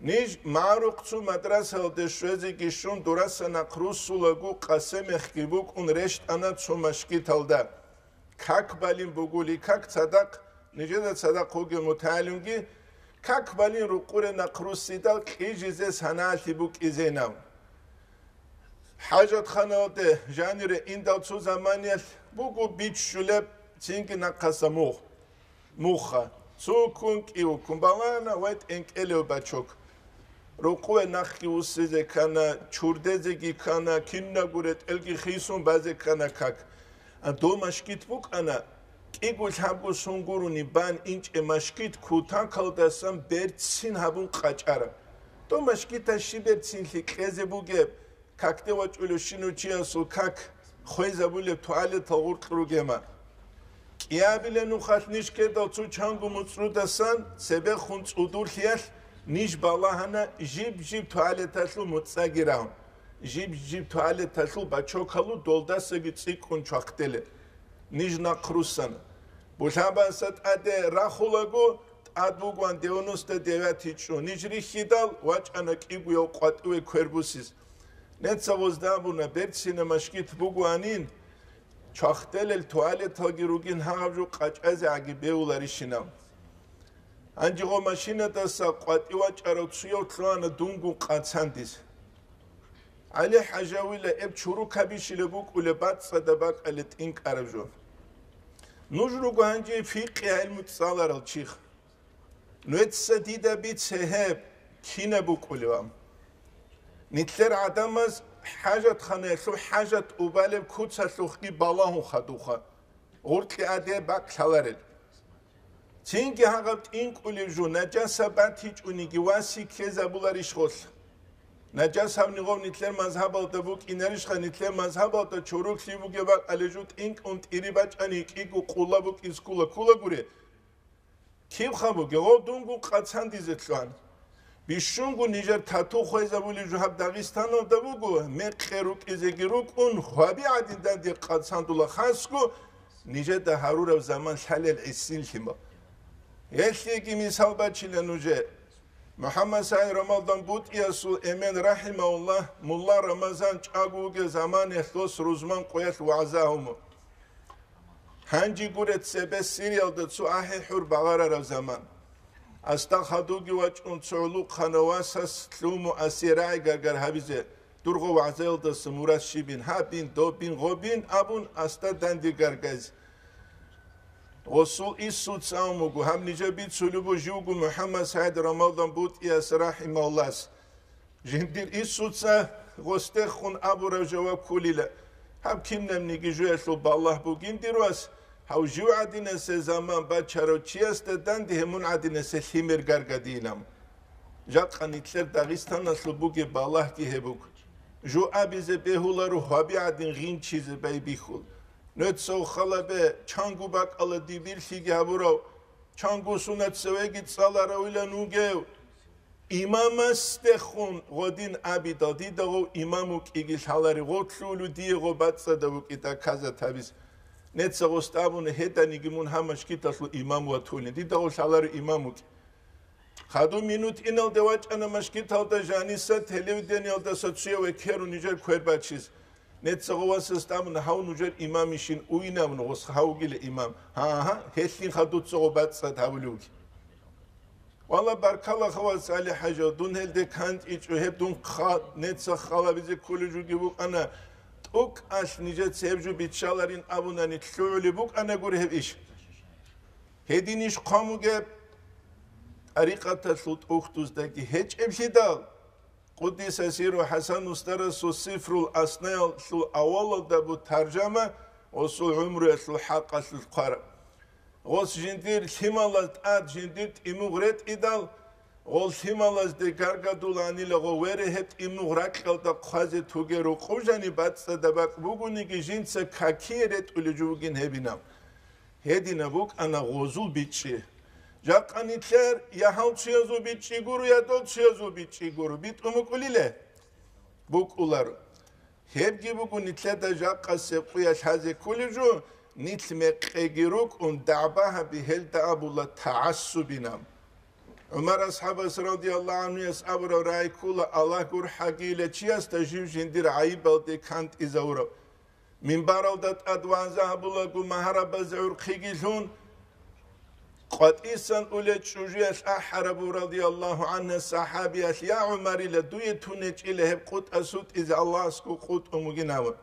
Ниж магӀарухъ цо мадрасаялде щвезеги щун, дураса нахъ руссулаго, къасемехги букӀун, рещтӀана цо машгиталда. Как балин бугули, как цадахъ, нижеда цадахъ вугев мутагӀалимги, как балин рукъуре нахъ руссидал кьижизе санагӀалъи букӀизейилан. ХӀажатханалде жанире индал цо заманиялъ буго бичӀчӀулеб цинги нахъаса мугь, мугьха. Цо ккун кӀиго ккун балагьана ва тӀенкӀелев бачок. Рукъуве нахъги вуссизе ккана, чурдезеги ккана, кинабго ретӀелги хисун базе ккана как. А дов машгит букӀана, кӀиго лъабго сон гурони бан инчӀеб машгит, кутакалдасан берцин гьабун къачӀараб. Дов машгиталъ щиб берцинлъи кьезе бугеб, какде вачӀулев щинав чиясул как хвезабулеб туалетал гъуркь ругема. КӀиабилеб нухалъ ниж ккедал цо чанго муцӀрудасан цебехун цӀудурлъиялъ ниж балагьана жиб-жиб туалеталъул муцӀаги рагьун, жиб-жиб туалеталъул бачокалу долдасаги цӀикӀкӀун чвахделеб. Ниж нахъ руссана. Булъабаса тӀаде рахулаго, тӀад бугоан девяносто девятый чӀу. Ниж рихьидал вачӀана кӀигояв къватӀиве квер бусиз. Неца гъозда абуна, берцина машгит бугоанин, чвахделел туалеталги ругин гьагъаб жо къачӀазе гӀаги бевуларищинав. Гьанже гъо машинадаса къватӀи вачӀарав цуяв лъугьана дунгун къацандиз. ГӀали-хӀажавила эб чурукабищила букӀулеб бацӀцӀадаб бакӀалде тӀинкӀараб жо. Нуж руго гьанже фикъи гӀелму цӀаларал чихъ. Нуеца дида бице гьеб, кинаб букӀулеб ам. Нилъер гӀадамаз хӀажатханаялъул хӀажат убалеб куцалъухъги балагьун хадуха, гъуркьи аде бакӀ лъаларел. Цинги гьагъаб тӀинкӀулев жо, нажаса батичӀониги васи ккезабуларищ гъолъ? Нажас гьавни гъов нилъер мазгьабалда букӀинарищха, нилъер мазгьабалда чорок лъив бугеб бакӀале жо тӀинкӀун тӀири бачӀани кӀиго къула букӀин скула ккулагури? Киб хабуге, гъов дунгун къацандизе лъугьан. Бищунго нижер тату хвезабулеб жо гьаб Дагъистаналда буго, мекъи рукӀизеги рукӀун, гьаби гӀадин данде къацандула хасго, нижеда гьарураб заман лъалел гӀисин лъимал. Гьелъеги мисал бачила нужее. МухӀаммад СагӀид Рамазан БутӀиясул эмен, рахӀимагьуллагь, мулла Рамазан чӀаго вугев заманаялъ дос рузман къоялъ вагӀза гьуму. Гьанже гуре цебе Сириялда цо ахӀи-хӀур багъарараб заман. Асда хадуги вачӀун цо гӀулухъана васас лъуму асе рагӀи гаргар гьабизе, дурго вагӀзаялдаса мурад щибин, гьабин, добин, гъобин абун асда данде гаргайзе. Гъосул иссуца ун буго, гьаб нижер бицулеб буго живго МухӀаммад СагӀид Рамазан БутӀияс рахӀимагьуллагьас. Жиндир иссуца гъосдехун абураб жаваб кколила: гьаб кинабниги жоялъул балагь бугин, дир вас, гьав жив гӀадинасе заман бачарав чиясда данде гьемун гӀадинасе лъимер гаргадинаб. Жакъа нилъер Дагъистаналъул бугеб балагьги гьеб буго. Жо абизе бегьуларо гьаби гӀадин гъинчизе байбихьул. Нуцав халабе, чанго бакӀала дибирлъиги гьабурав, чанго сунат цевеги цӀаларавилан вугев. Имамасдехун гъодин абидал, дида гъов имам вукӀиги лъалари, гъов лъулу дие гъо бацӀцӀадав вукӀи доказать гьабиз. Неца гъост абуна, гьеданиги мун гьаб машгиталъул имам ватулин, дида гъов лъалари имам вукӀи. Хадуб минут иналде вачӀана машгиталда жаниса телевидениялдаса цуяв векерун нижер квер бачиз. Нецаго васас абуна, гьав нужер имамищин уйин абуна, гъос гьавгила имам. Гьа-гьа, гьелъинха дуцаго бацӀцӀад гьавулевги. Валла, баркала, хавас ГӀали-хӀажа, дун гьелде кантӀичӀо, гьеб дун хъа-, неца халабизе кколеб жуги букӀана, тӀокӀалъ нижеца гьеб жо биччаларин абунани лъугӀулеб букӀана гури гьеб иш. Гьедин иш хъван бугеб, тӀарикъаталъул тӀухьдуздаги гьечӀеблъидал, Къуддиса сирру ХӀасан устарасул Сифрул Аснаялъул авалалда бу таржама, гъосул гӀумруялъул хӀакъалъулъ хъвараб. Гъос жиндир лъималаз тӀад жиндир тӀимугъ ретӀидал, гъол лъималазде гаргадуланила гъо вере гьеб тӀимугъ ракьалда хъвазе туге рукъуб жани бацӀцӀадаб бакӀ бугониги жинца какие ретӀулеб жо бугин гьебинаб. Гьединаб букӀана гъозул бичӀчӀи. Жакъа нилъер я гьал чиязул бичӀчӀи гуро, я дол чиязул бичӀчӀи гуро, битӀун букӀулиле? БукӀуларо. Гьебги буго нилъеда жакъасеб къуялъ лъазе кколеб жо, нилъ мекъеги рукӀун дагӀба гьаби гьелда абула тагӀассубинаб. ГӀумар асхӀабас радияллагьу гӀанхуяс абураб рагӀи ккола Аллагь гурхӀагийилав чиясда жив жиндир гӀайибалде кантӀизавураб. Минбаралда тӀад вагӀза гьабулаго магьарабазе гӀурхъиги лъун, къватӀисан улел чӀужуялъ ахӀарабу радияллагьу гӀанхӀа сахӀабиялъ: «Я ГӀумарила, дуе тунечӀила гьеб къутӀа сутӀизе Аллагьасго къутӀун вугин», – абун.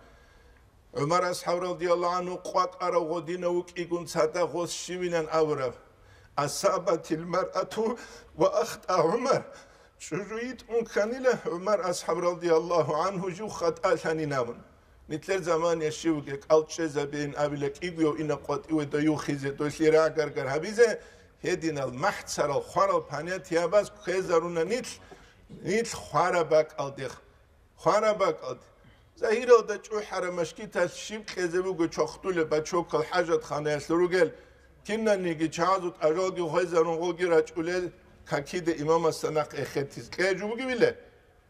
ГӀумар асхӀаб радияллагьу гӀанхӀу къвакӀарав гъодинав вукӀигун цадахъ гъос щивилан абураб: «Асабатил маръату ва ахтӀа ГӀумар». ЧӀужу йитӀун кканила ГӀумар асхӀаб радияллагьу гӀанхӀу жив хатӀа лъанин абун. Нилъер заман ящивги кӀал чӀезабейин абила кӀигояв ина къватӀиве даюхизе, долъи рагаргар гьабизе, гьединал махӀцарал хварал понятиябаз кквезаруна нилъ, нилъ хвараб бакӀалдехъ. Хвараб бакӀалде. Загьиралда чӀухӀараб машгиталъ щиб кьезе буго чвахтулеб бачокал хӀажатханаялъ ругел, кинаниги чагӀазул тӀажалги хвезарун гъоги рачӀулел какиде имамасда нахъ эхетиз кье жо бугебила?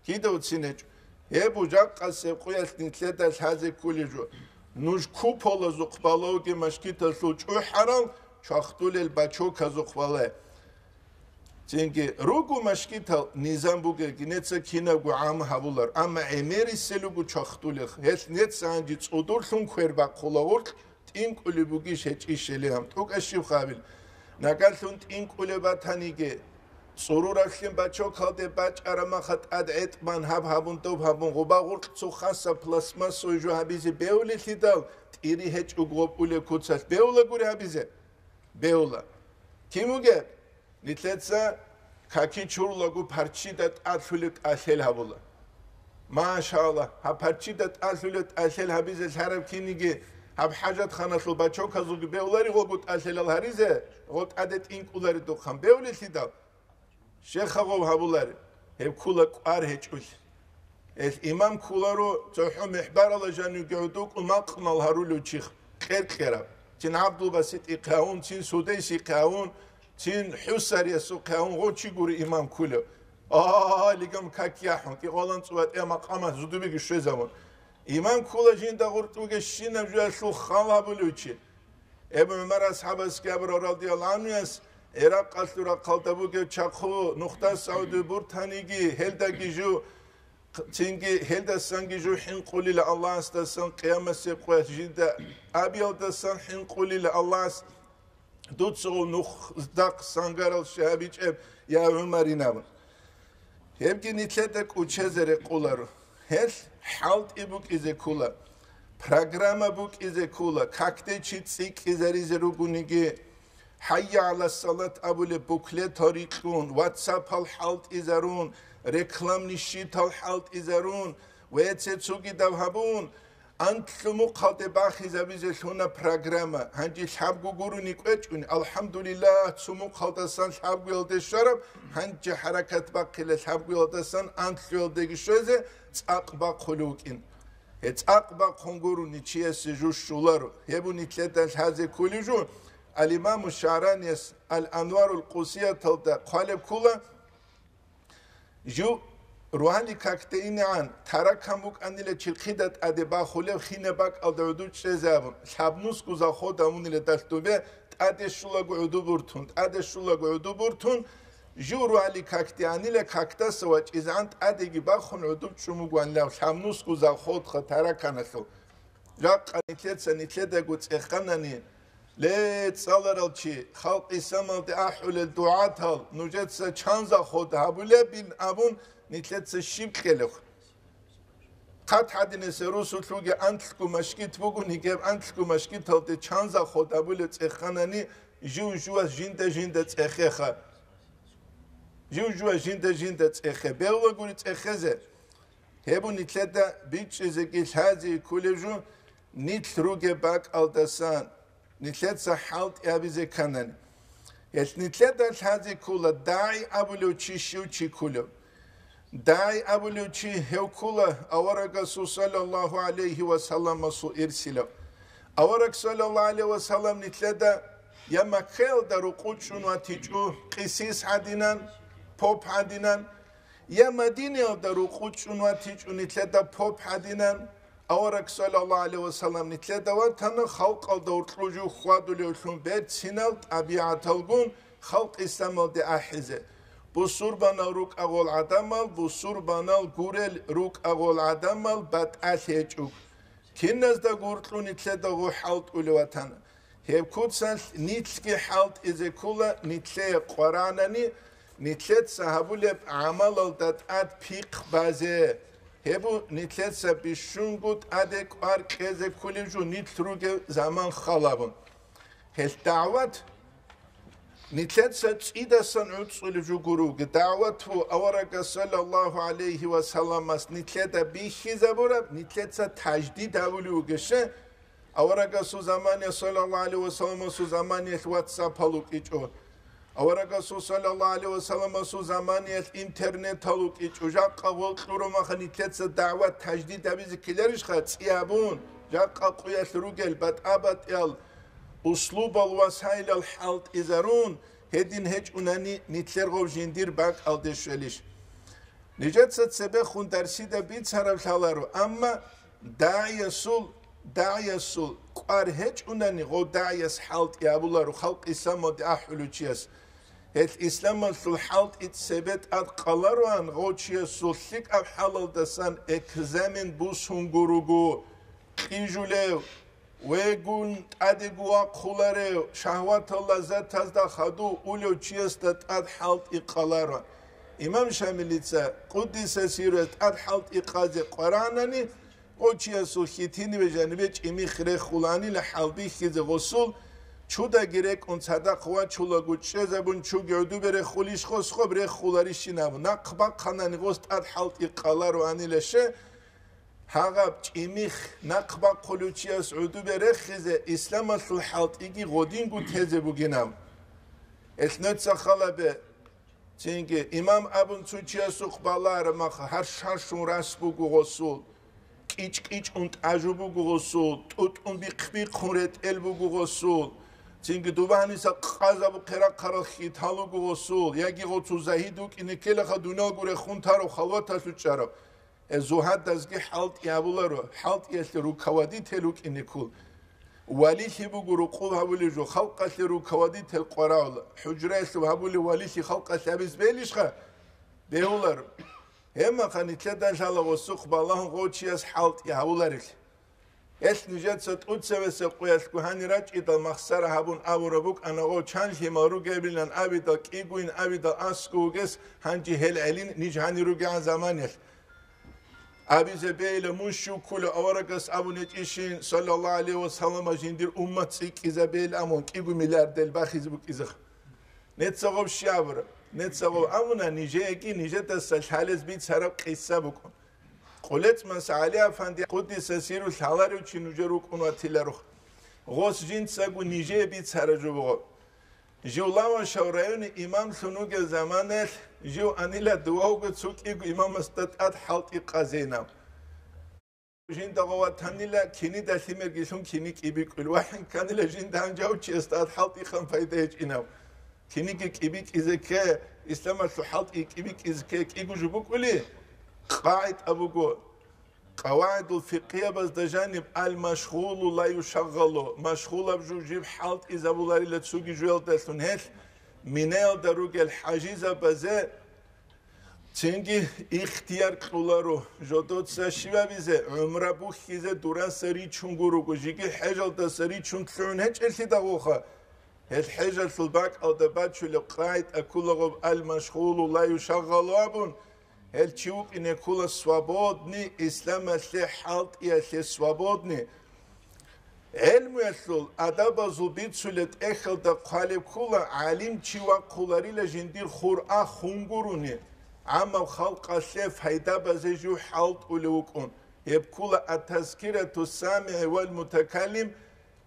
Кида уцин гьечӀо. Гьеб жакъасеб къуялъ нилъеда лъазе кколеб жо. Нуж куполазухъ балавги машгиталъул чӀухӀарал чвахтулел бачоказухъ балай. Цинги руго машгитал низам бугел, гьеница кинабго гӀам гьабулар, амма гӀемерисел руго чвахтулел. Гьелъ нецаанги цӀудурлъун квер бахъула гъуркь, тӀинкӀулеб бугищ гьечӀищали гьам, тӀокӀаб щиб гьабил. Нагагьлъун тӀинкӀулеб батаниги, цӀурураблъин бачокалде бачӀараб маха тӀад гӀетӀ бан гьаб гьабун, доб гьабун, гъуба гъуркь цо хасаб пластмассовый жо гьабизе бевлелъидал, тӀири гьечӀого гъоб улеб куцалъ бевла гури гьабизе? Бевла. Кин вугеб? Нилъеца каки чурлаго парчида тӀалъулеб тӀалъел гьабула. Машалла, гьаб парчида тӀалъулеб тӀалъел гьабизе лъараб киниги, гьаб хӀажатханалъул бачоказулги бевлари гъого тӀалъелал гьаризе, гъо тӀаде тӀинкӀулари духъан. Бевлелъидал? Щехъа гъов гьабулари, гьеб ккула кӀвар гьечӀулъ. Гьел имам кколаро цохӀо мехбарала жанивги гӀодокӀун макънал гьарулев чихъ кьер-кьераб. Цин ГӀабдулбаситӀихъе гьавун, цин Судейсихъе гьавун, цин ХӀусариясухъе гьавун гъо чи гури имам ккулев. А, лигам как яхӀун, кӀикъвалан цӀуватӀе макъамат зудубиги щвезавун. Имам ккула жинда гъуртӀ бугебщинаб жоялъул хал гьабулев чи. Эбу ГӀумар асхӀабасги абураб радияллагьу гӀанхуяс, Иракъалъул рахъалда бугев чахъу Нухда Саудуй буртаниги, гьелдаги жу, цинги гьелдасанги жу хӀинкъулила Аллагьасдасан, къиямасеб къоялъ жинда абиялдасан хӀинкъулила Аллагьас, дуцаго нухдахъ сангарал щай гьабичӀеб, я ГӀумарин абун. Гьебги нилъеда кӀучезе рекъоларо. Гьелъ хӀалтӀи букӀизе ккола, программа букӀизе ккола, какде чи цӀикӀкӀизаризе ругониги, «ХӀайя гӀала салат» абулеб буклетал рикьун, ватсапал хӀалтӀизарун, рекламный щитал хӀалтӀизарун ва цо-цогидаб гьабун, анлъго мухъалде бахизабизе лъуна программа. Гьанже лъабго гурони кӀвечӀони, алхӀамдулиллагь, цо мухъалдасан лъабгоялде щвараб, гьанже хӀаракат бахъила лъабгоялдасан анлъгоялдеги щвезе цӀакъ бахъулев вукӀин. Гье, цӀакъ бахъун гурони чиясе жо щоларо. Гьеб нилъеда лъазе кколеб жо, ал-Имаму ШагӀранияс Ал-Анварул Къусияталда хъвалеб ккола, жив рогьалил какде инегӀан, таракан букӀанила чирхъида тӀаде бахулев хинаб бакӀалда гӀодов чӀезе абун, лъабнусго заход гьавунила далъдубе, тӀаде щулаго гӀодов буртун, тӀаде щулаго гӀодов буртун, Жив ругьали какде анила, какдаса вачӀизегӀан тӀадеги бахун гӀодов чӀун вугоанилав лъабнусго завходха тараканалъул. Жакъа нилъеца нилъедаго цӀеханани, ле, цӀаларал чи, халкъ исламалде ахӀулел дугӀатал нужеца чан завход гьабулебин абун, нилъеца щиб кьелеб? Хъат гьадинаса русулъуги анлъго машгит бугони, гьеб анлъго машгиталде чан завход гьабулеб цӀеханани, жив-жувас жинда-жинда цӀехеха. Жив-жувас жинда-жинда цӀехе. Бегьула гури цӀехезе. Гьеб нилъеда бичӀчӀизеги лъазе кколеб жо, нилъ ругеб бакӀалдасан. Нилъеца хӀалтӀи гьабизе кканани. Гьелъ нилъеда лъазе ккола дагӀи абулев чи щив чи кколев. ДагӀи абулев чи гьев ккола аварагасул саллаллагьу гӀалайгьи ва салламасул ирсилав. Авараг саллаллагьу гӀалайгьи ва саллам нилъеда я Маккаялда рукъу чӀун ватичӀо, къисис гьадинан, поп гьадинан, я Мадинаялда рукъу чӀун ватичӀо нилъеда поп гьадинан, авараг саллаллагьу гӀалайгьи ва саллам нилъеда ватана халкъалда уркьужу хьвадулевлъун берцинал тӀабигӀаталгун халкъ исламалде ахӀизе. Бусурбанал рукӀагъул гӀадамал, бусурбанал гурел рукӀагъул гӀадамал батӀалъи гьечӀо. Киназда гуркьу нилъеда гъо хӀалтӀулев ватана. Гьеб куцалъ нилъги хӀалтӀизе ккола, нилъее къваранани, нилъеца гьабулеб гӀамалалда тӀад пихъ базе. Гьеб нилъеца бищунго тӀаде кӀвар кьезе кколеб жо нилъ ругев заман халабун. Гьелъ дагӀват нилъеца цӀидасан гӀуцӀулеб жо гуруги. ДагӀват ву аварагас саллаллагьу гӀалайгьи ва салламас нилъеда бихьизабураб, нилъеца таждид гьабулев вугеше, Аварагасул замания, саллаллагьу гӀалайгьи ва салламасул заманиялъ, WhatsApp-ал вукӀичӀо. Аварагасул, саллаллагьу гӀалайгьи ва салламасул заманиялъ, интернетал вукӀичӀо. Жакъа гъол кьуромаха нилъеца дагӀват таждид гьабизе ккеларищха? ЦӀи гьабун, жакъа къуялъ ругел батӀа-батӀиял услубал, васайилал хӀалтӀизарун, гьедин гьечӀунани нилъер гъов жиндир бакӀалде щвелищ? Нижеца цебехун дарсида бицараб лъаларо, амма дагӀиясул, дагӀиясул кӀвар гьечӀунани, гъов дагӀияс хӀалтӀи гьабуларо халкъ исламалде ахӀулев чияс. Гьелъ исламалъул хӀалтӀи цебе тӀад къалароан, гъов чиясул лъикӀаб хӀалалдасан экзамен бусунго руго, кьижулев, вегун тӀадего вахъуларев, шагьватал лаззатазда хадув улев чиясда тӀад хӀалтӀи къаларо. Имам Шамилица, къуддиса сирругьу, тӀад хӀалтӀи къазе къваранани, гъов чиясул хьитиниве жанибе чӀимих рехуланила хӀалбихьизе гъосул, чудаги рекӀун цадахъ вачулаго чӀезабун чуги гӀодобе рехулищ гъос, гъоб рехуларищин абун, нахъ бахъанани гъос тӀад хӀалтӀи къалароанила ше, Гьагъаб чӀимих нахъ бахъулев чияс гӀодобе рехизе исламалъул хӀалтӀиги гъодинго тезе бугинаб. Элъ нуца халабе, цинги имам абун цо чиясухъ балараб мах гьарш-гьаршун рас буго гъосул, кӀичӀ-кӀичӀун тӀажу буго гъосул, тӀутӀун бихъ-бихъун ретӀел буго гъосул, цинги дубаниса къазабухъе рахъарал хьитал буго гъосул, яги гъоцул загьид вукӀине ккелаха дунял гурехун тарав халваталъучӀарав. Э, зугьадазги хӀалтӀи гьабуларо, хӀалтӀиялъе руководитель вукӀине ккол. Валилъи буго рукъуб гьабулев жо, халкъалъе руководитель къварал, хӀужраялъуб гьабулев валилъи халкъалъе гьабиз белищха? Бегьуларо. Гьебмаха нилъеда лъала гъосухъ балагьун гъов чияс хӀалтӀи гьавуларелъи. Гьелъ нижеца тӀуцевесеб къуялъго гьанир рачӀидал махсара гьабун абураб букӀана гъов чан лъимал ругебилан абидал кӀигойин абидал аскӀов вугес гьанже гьел гӀелин ниж гьанир ругегӀан заманиялъ. Абизе бейла мун щив ккула аварагас абун гьечӀищин, саллаллагьу гӀалайгьи ва саллама, жиндир уммат цӀикӀкӀизабейла амун кӀиго миллиардел бахизе букӀизеха. Неца гъов щиб абура? Неца гъов абуна, нижееги нижедаса лъалез бицараб къисса букӀун. Къулецмас ГӀали-афанди, къуддиса сирругьу, лъаларев чи нужер вукӀун ватиларух. Гъос жинцаго нижее бицара жо буго. Жив Лавашав районе имамлъун вугел заманаялъ, жив анила дувавго цо кӀиго имамасда тӀад хӀалтӀи къазейнав. Жинда гъов ватанила кинида лъимергилъун кини кӀибикӀул, вахӀин кканила жинда гьанжав чиясда тӀад хӀалтӀихъан пайда гьечӀинав. Киниги кӀибикӀизе кке, исламалъул хӀалтӀи кӀибикӀизе кке кӀиго жо букӀули, къагӀида буго, къавагӀидул фикъгьиябазда жаниб: «Ал-машгъулу ла юшагъалу», машгъулаб жо жиб хӀалтӀизабуларила цоги жоялдалъун гьелъ, Минаялда ругел хӀажизабазе цинги ихтияр кьоларо жодоца щивабизе, гӀумра бухьизе дураса ричун гуруго, жиги хӀежалдаса ричун лъугӀун гьечӀелъидагъуха. Гьел хӀежалъул бакӀалда бачулеб къагӀида кколаго: «Ал-машгъулу ла юшагъалу», – абун, гьел чи вукӀине ккола свободный, исламалъе, хӀалтӀиялъе свободный. ГӀелмуялъул адабазул бицулеб тӀехьалда хъвалеб ккола, гӀалим чи вахъуларила жиндир хуръа хун гурони, гӀаммаб халкъалъе пайда базе жив хӀалтӀулев вукӀун. Гьеб ккола ат-тазкирату самигӀи вал мутакаллим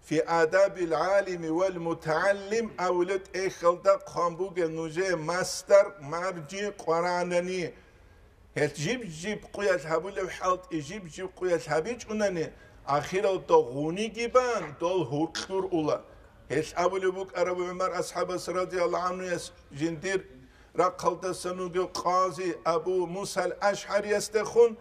фи адабил гӀалими вал мутагӀаллим абулеб тӀехьалда хъван бугеб нужее масдар, маржи, къваранани. Гьел жиб-жиб къуялъ гьабулеб хӀалтӀи жиб-жиб къуялъ гьабичӀунани, ахиралда гъуниги бан, дол гьуркьур ула. Гьел абулеб букӀараб ГӀумар асхӀабас, радияллагьу гӀанхуяс, жиндир рахъалдасан вугев къази Абу Мусал АшгӀариясдехун,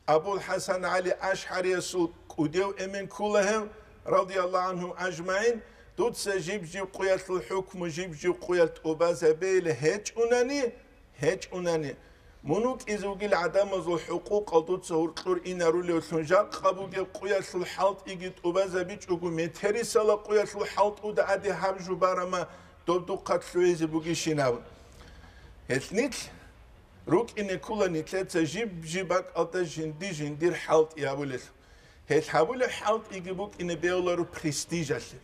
Абул ХӀасан ГӀали АшгӀариясул кӀудияв эмен ккола гьев, радияллагьу гӀанхум ажмагӀин, дуца жиб-жиб къуялъул хӀукму жиб-жиб къуялъ тӀубазабейилан гьечӀунани, гьечӀунани, мун вукӀизе вугил гӀадамазул хӀукъукъал дуца гьуркьур инарулевлъун, жакъа бугеб къуялъул хӀалтӀиги тӀубазабичӀого, метерисала къуялъул хӀалтӀуда аде гьаб жубарама доб духъа лъугӀизе бугищинаб. Гьелъ нилъ рукӀине ккола нилъеца жиб-жиб бакӀалда жинди-жиндир хӀалтӀи гьабулел. Гьел гьабулеб хӀалтӀиги букӀине бегьуларо престижалъе.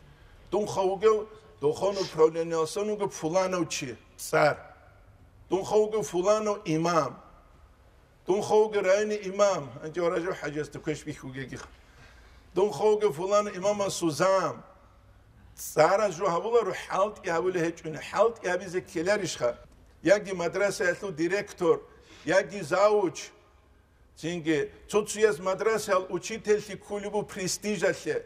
Дунха вугев дохун управлениялъун вугев фуланав чи, цӀар. Дунха вугев фуланав имам. Дунха вугев районный имам, гьанже Варажев хӀажиясда квеш бихьугеги. Дунха вугев фуланав имамасул зам. ЦӀараз жо гьабуларо, хӀалтӀи гьабулеб гьечӀони, хӀалтӀи гьабизе ккеларищха? Яги мадрасаялъул директор, яги завуч. Цинги цо-цояз мадрасаял учительлъи кколеб буго престижалъе.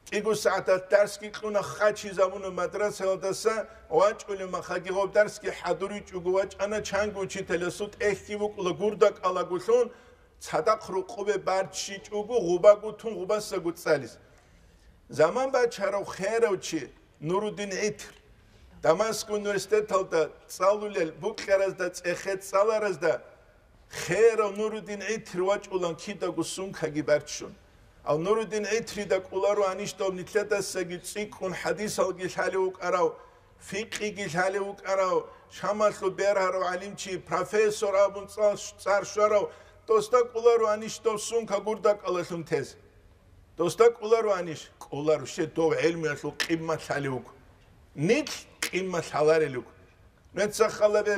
КӀиго сагӀаталъ дарсги кьуна, хъачизабуна мадрасаялдаса, вачӀулеб махаги гъоб дарсги хӀадуричӀого вачӀана, чанго учителасул тӀехьги букӀула гурда кӀалагулъун, цадахъ рукъубе барчичӀого гъубаго тун гъубасаго цӀализ. Заман бачарав херав чи Нурудин ГӀитр, Дамаск университеталда цӀалулел букьаразда цӀехе цӀаларазда, херав Нурудин ГӀитр вачӀулан кидаго сумкаги барччун. Ав Нурудин ГӀитрида кӀолароанищ доб нилъедасаги цӀикӀкӀун хӀадисалги лъалев вукӀарав, фикъиги лъалев вукӀарав, Шамалъул бергьарав гӀалимчи, профессор абун цӀар-, цӀар щварав, досда кӀолароанищ доб сумка гурда кӀалалъун тез? Досда кӀолароанищ? КӀоларо, щай дов гӀелмуялъул къиммат лъалев вуго. Нилъ къиммат лъаларел вуго. Нуца халабе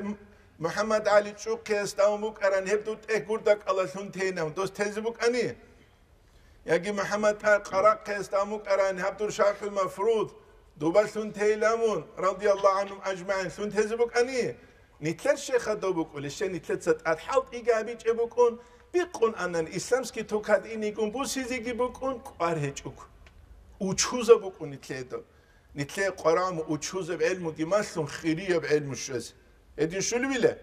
МухӀаммад ГӀали ЧӀухъияс давун букӀаран гьеб дов тӀехь гурда кӀалалъун тейинав, дос тезе букӀани? Яги МухӀаммад Къарахъес тӀамукӀарани гьаб дур ШархӀул Мафруд, дубалъун тейилан мун, радияллагьу гӀанхум ажмагӀин, лъун тезе букӀани? Нилъер щайха доб букӀулищ, нилъеца тӀад хӀалтӀиги гьабичӀеб букӀун, бикъун анан, исламский тукад инигун бусизеги букӀун, кӀвар гьечӀого. Учузаб букӀун нилъеда. Нилъее къварагӀму учузаб гӀелмуги малъун, хирияб гӀелму щвезе. Гьедин щулевила?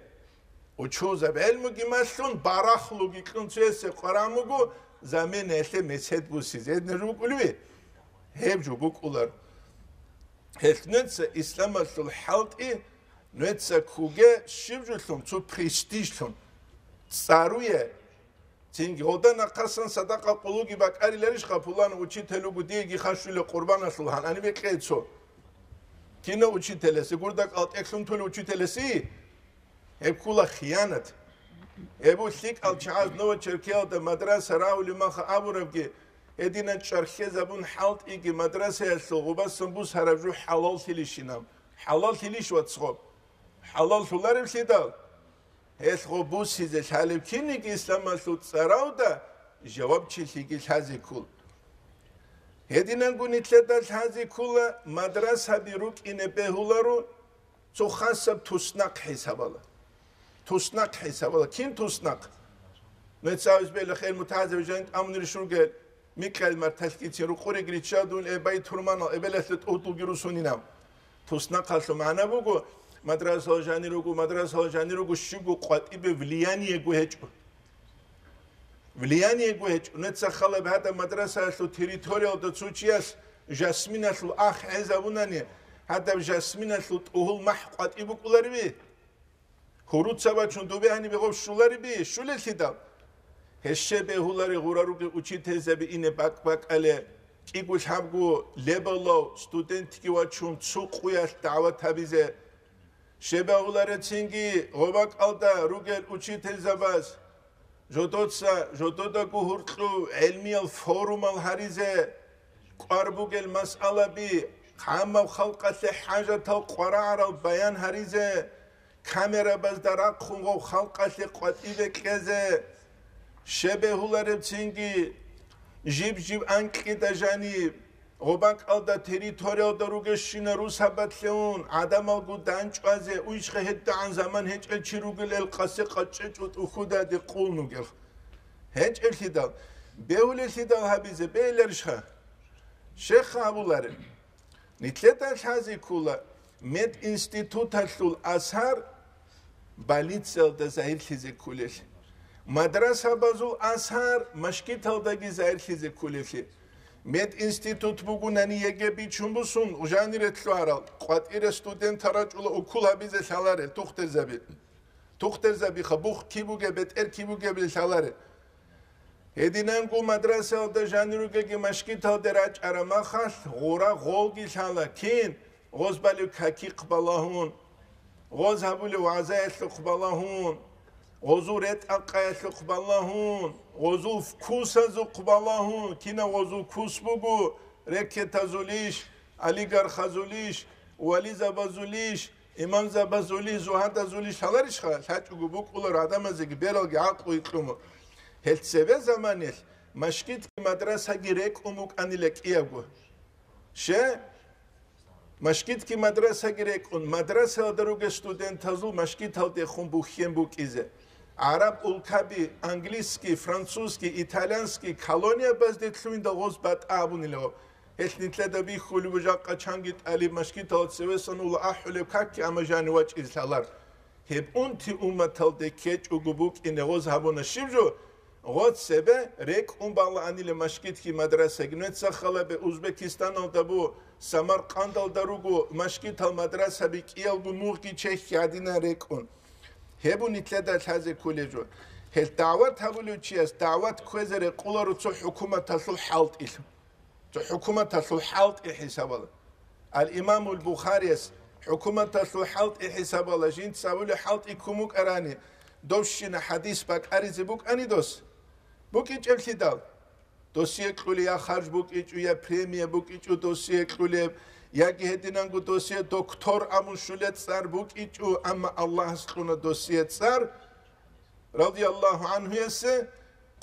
Учузаб гӀелмуги малъун, барахлуги кьун цоясе къварагӀмуго, заменаялъе месед бусизе. Гьедин рукӀулеви? Гьеб жо букӀулар. Гьелъ нуца исламалъул хӀалтӀи, нуца куге щиб жолъун, цо престижлъун. ЦӀаруе, Цинги гъода нахъасан садакъа къулуги бакӀариларищха, пулан учитель вуго, диеги хашула къурбаналъул гьанани бекье цо. Кина учителасе гурда кӀалтӀеклъун тули учителаси? Гьеб ккула хиянат. Гьеб лъикӀал чагӀаз Новочеркеялда мадраса рагьулев маха абурабги, гьединан чӀархьезабун хӀалтӀиги мадрасаялъул гъубасан бусараб жо хӀалаллъилищинаб. ХӀалаллъилищ, вацгъо? ХӀалаллъуларевлъидал? Гьелъ гъо бусизе лъалев кинниги исламалъул цӀаравда жавабчилъиги лъазе ккол. Гьединанго нилъеда лъазе ккола, мадрасаби рукӀине бегьуларо цо хасаб туснахъ хӀисабала. Туснахъ хӀисабала. Кин туснахъ? Нуца гьабиз бегьула, хер мутагӀазаб жан тӀамунри щургел, Микьал марталъгицин рукъуреги риччал дун, э, бай турманал эбелалъе тӀугьдулги русунинав. Туснахъалъул магӀна буго, мадрасала жанир руго, мадрасала жанир руго, щуго къватӀибе влияниего гьечӀо. Влияниего гьечӀо. Нуца халаб гьадаб мадрасаялъул территориялда цо чияс жасминалъул ах гӀезабунани, Гьадаб жасминалъул тӀугьул махӀ къватӀи букӀулариби? Гьуруца бачун дубе гьаниб гъов щулариби? Щулелъидал? Гьеще бегьулари гъура ругел учительзаби ине бакӀ-бакӀале, кӀиго-лъабго лебалав студентги вачун цо къуялъ дагӀват гьабизе. Щебагьуларецинги гъобакӀалда ругел учительзабаз жодоца жододаго гьуркьув гӀелмиял форумал гьаризе, кӀвар бугел масъалаби гӀаммаб халкъалъе хӀажатал къварагӀарал баян гьаризе, камерабазда рахъун гъов халкъалъе къватӀибе кьезе. Щебегьуларебцинги жиб-жиб анкьида жаниб, гъобакӀалда территориялда ругещина русабатлъун гӀадамалгу данчӀвазе, уйчха гьедагӀан заман гьечӀел чи ругел эл къасе къачӀечӀо тӀухьудаде къулнугел. ГьечӀелъидал, бегьулелъидал гьабизе бегьиларищха? Щеха гьабулареб. Нитлъеда лъази ккула мединституталъул асар больницаялда загьирлъизе кколелъи, мадрасабазул асар машгиталдаги загьирлъизе кколелъи. Мединститут бугунани ЕГЭ бичун бусун, жанире лъугьарал, къватӀире студентал рачӀула укол гьабизе лъаларел тухтурзаби. Тухтурзабиха, бух киб бугеб, бетӀер киб бугебли лъаларел. Гьединанго мадрасаялда жанир ругеги машгиталде рачӀараб махалъ гъура гъолги лъала. Кин? Гъоз балев какихъ балагьун, гъоз гьабулев вагӀзаялъухъ балагьун, гъозул ретӀа-къаялъухъ балагьун, гъозул вкусазухъ балагьун, кинав гъозул вкус буго, рекетазулищ, олигархазулищ, вализабазулищ, имамзабазулищ, зугьадазулищ лъаларищха? ЛъачӀого букӀуларо гӀадамазеги бералги гӀакълу икьума. Гьел цебе заманилъ машгитги мадрасаги рекӀун букӀанила кӀиябго. Ще? Машгитги мадрасаги рекӀун, мадрасаялда ругел студентазул машгиталдехун бухьен букӀизе. ГӀараб улкаби, английский, французский, итальянский колониябазде лъугьиндал гъоз батӀа абунила. Гьелъ нитлъеда бихьулеб жакъа чанги тӀалиб машгитал цевесан ула ахӀулеб какки, амма жани вачӀизе лъалар. Гьеб унти умматалде ккечӀого букӀине гъоз гьабуна щиб жо? Гъоз цебе рекӀун балаанила машгитги мадрасаги. Нуеца халабе Узбекистаналда бу, Самаркъандалда руго машгитал мадрасаби кӀиялго мугъги чехьги гӀадинан рекӀун. Гьеб ун нитлъеда лъазе кколеб жо. Гьел дагӀват гьабулев чияс дагӀват кквезе рекъоларо цо хӀукуматалъул хӀалтӀилъ. Цо хӀукуматалъул хӀалтӀи хӀисабала. Ал-Имамул Бухарияс хӀукуматалъул хӀалтӀи хӀисабала, жинца абулеб хӀалтӀи ккун букӀарани, довщина хӀадис бакӀаризе букӀани дос? БукӀинчӀеблъидал. Досие кьулеб я харж букӀинчӀо, я премия букӀинчӀо досие кьулеб, яги гьединанго досие доктор абун щулеб цӀар букӀинчӀо, амма Аллагьас кьуна досие цӀар, радияллагьу гӀанхуясе,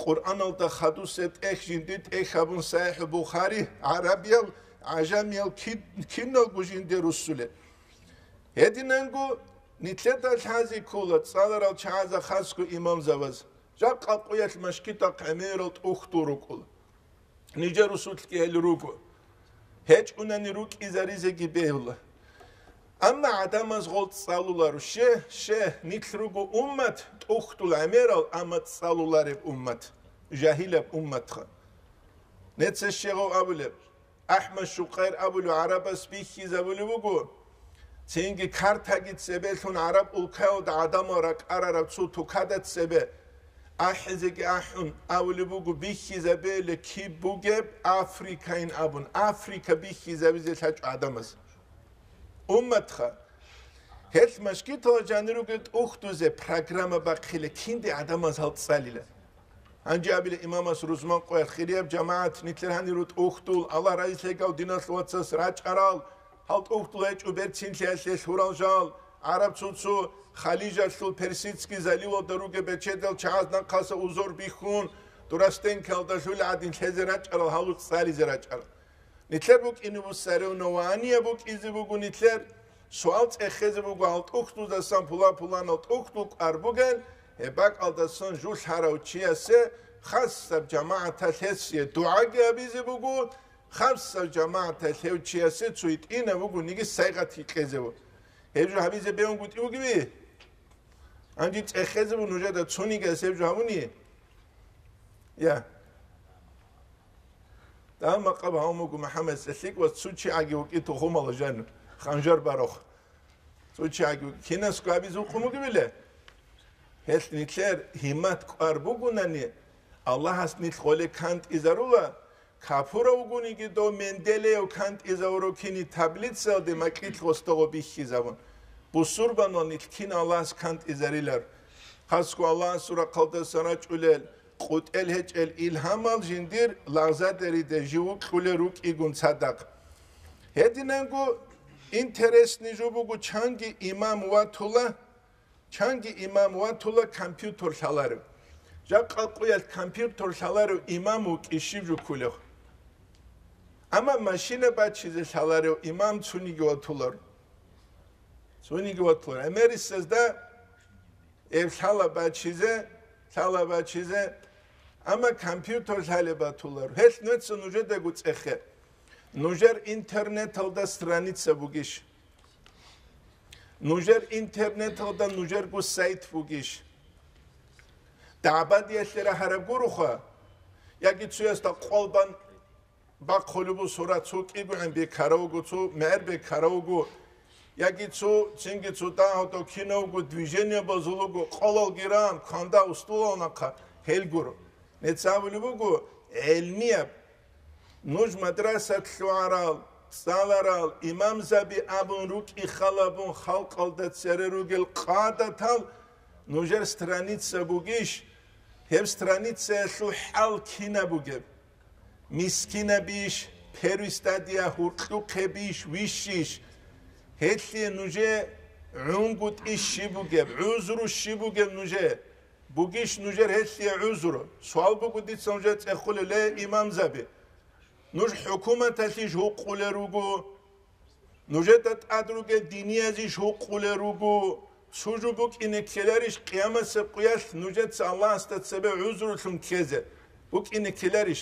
Къуръаналда хадусеб тӀехь жинди тӀехь абун СахӀихӀул Бухари гӀарабиял, гӀажамиял ки-, киналго жинде руссулеб. Гьединанго нитлъеда лъази ккола цӀаларал чагӀазда хасго имамзабаз. Жакъа къуялъ машгитахъ гӀемерал тӀухьдул рукӀула. Нижер русулъги гьел руго. ГьечӀунани рукӀизаризеги бегьула. Амма гӀадамаз гъол цӀалуларо, ще, ще, нилъ руго уммат, тӀухьдул гӀемерал, амма цӀалулареб уммат, жагьилаб умматха. Неца щегъов абулеб, АхӀмад Шукъайр абулев гӀарабас бихьизабулеб буго, цинги картаги цебелъун гӀараб улкаялда гӀадамал ракӀарараб цо тукада цебе ахӀизеги ахӀун, абулеб буго, бихьизабейиле киб бугеб Африкайин абун, Африка бихьизабизе лъачӀо гӀадамаз. Умматха, гьелъ машгитала жанир ругел тӀухьдузе программа бахъиле, кинде гӀадамаз гьал цӀалила. Гьанже абила имамас рузман къоялъ хирияб жамагӀат, нилъер гьаниру тӀухьдул, Аллагь разилъегав диналъ вацас рачӀарал, гьал тӀухьдул гьечӀо берцинлъиялъе лъурал жал, гӀараб цо-цо Халижалъул, Персидский заливалда ругеб бечедал чагӀаз нахъаса узор бихьун, Дурастенкалда лъугӀа гӀадин лъезе рачӀарал, гьалуц цӀализе рачӀарал. Нилъер букӀине бу соревнование букӀизе буго нилъер, суал цӀехезе буго гьал тӀухьдуздасан пула-пуланал тӀухьдул кӀвар бугел, гьеб бакӀалдасан жулъ гьарав чиясе хасаб жамагӀаталъ гьесие дугӀаги гьабизе буго, хасаб жамагӀаталъ гьев чиясе цо гьитӀинаб бугониги сайгъат гьикъезе буго. Гьеб жо гьабизе бегьунгутӀи бугеви? Гьанже цӀехезе буго нужеда цониги гьес гьеб жо гьабуни? Я. Дагьаб макъаб гьавун буго МухӀаммад ЦӀелъикӀ ва цо чияги вукӀи тухумала жану. ханжар барох. Цо чагьги кинасго абизе вукъун бугебила? Гьелъ нилъер гьиммат кӀвар бугунани, Аллагьас нилъ гъоле кантӀизарула, капурав вугониги дов Менделеев кантӀизавурав кини таблицаялде макьилъ гъосда гъо бихьизабун. Бусурбанал нилъ кин Аллагьас кантӀизарилар. Хасго Аллагьасул рахъалдасан рачӀулел, къутӀел гьечӀел илгьамал жиндир лагъзадериде жив вукьулел рукӀигун цадахъ. Гьединанго интересный жо буго, чанги имам ватула, чанги имам ватула компьютер лъаларев. Жакъа къуялъ компьютер лъаларев имам вукӀи щиб жо кколев? Амма машина бачизе лъаларев имам цониги ватулар. Цониги ватулар. Америсезда Эб лъала бачизе, лъала бачизе, амма компьютер лъалеб батулар. Гьелъ нуца нужедаго цӀехе. Нужер интернеталда страница бугищ? Нужер интернеталда нужерго сайт бугищ? ДагӀбадиялъе рагьараб гуроха, яги цоясда къвалбан бахъулеб бу сурат, цо кӀигогӀен бекарав вуго, цо мегӀер бекарав вуго, яги цо, цинги цо дагьав-дагьав кинав вуго, движение базул вуго, къолалги ран, кванда устулал нахъа, гьел гуро. Нецавулеб буго гӀелмияб. Нуж мадрасат лъугӀарал, цӀаларал, имамзаби абун рукӀи халабун халкъалда цере ругел къадатал нужер страница бугищ? Гьеб страницаялъул хӀал кинаб бугеб? Мискинабищ, первый стадия, гьуркьухъебищ, вищищ? Гьелъие нужее гӀунгутӀищ щиб бугеб, гӀузру щиб бугеб нужее? Бугищ нужер гьелъие гӀузру? Суал буго дица нужее цӀехулев, ле, имамзаби, нуж хӀукуматалъищ гьукъулел руго? Нужеда тӀад ругел диниязищ гьукъулел руго? Цо жо букӀине ккеларищ къиямасеб къуялъ нужеца Аллагьасда цебе гӀузрулъун ккезе? БукӀине ккеларищ?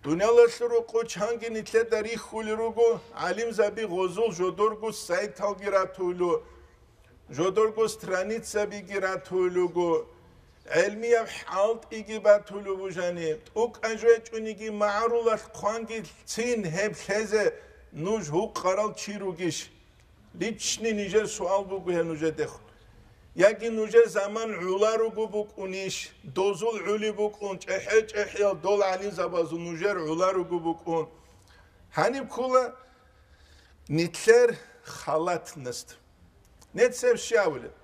Дуниялалъул рукъу чанги нилъеда рихьулел руго, гӀалимзаби гъозул жодорго сайталги ратулел, жодорго страницабиги ратулел руго, гӀелмияб хӀалтӀиги батулеб бужани, тӀукӀа жо гьечӀониги магӀарулалъ хъванги цин гьеб лъезе нуж гьукъарал чи ругищ? Личный нижер суал буго гьеб нужедехун. Яги нужер заман гӀула руго букӀунищ, дозул гӀули букӀун, чӀехӀе-чӀехӀиял дол гӀалимзабазул нужер гӀула руго букӀун? Гьаниб ккола нилъер халатность. Нецев щавулеб?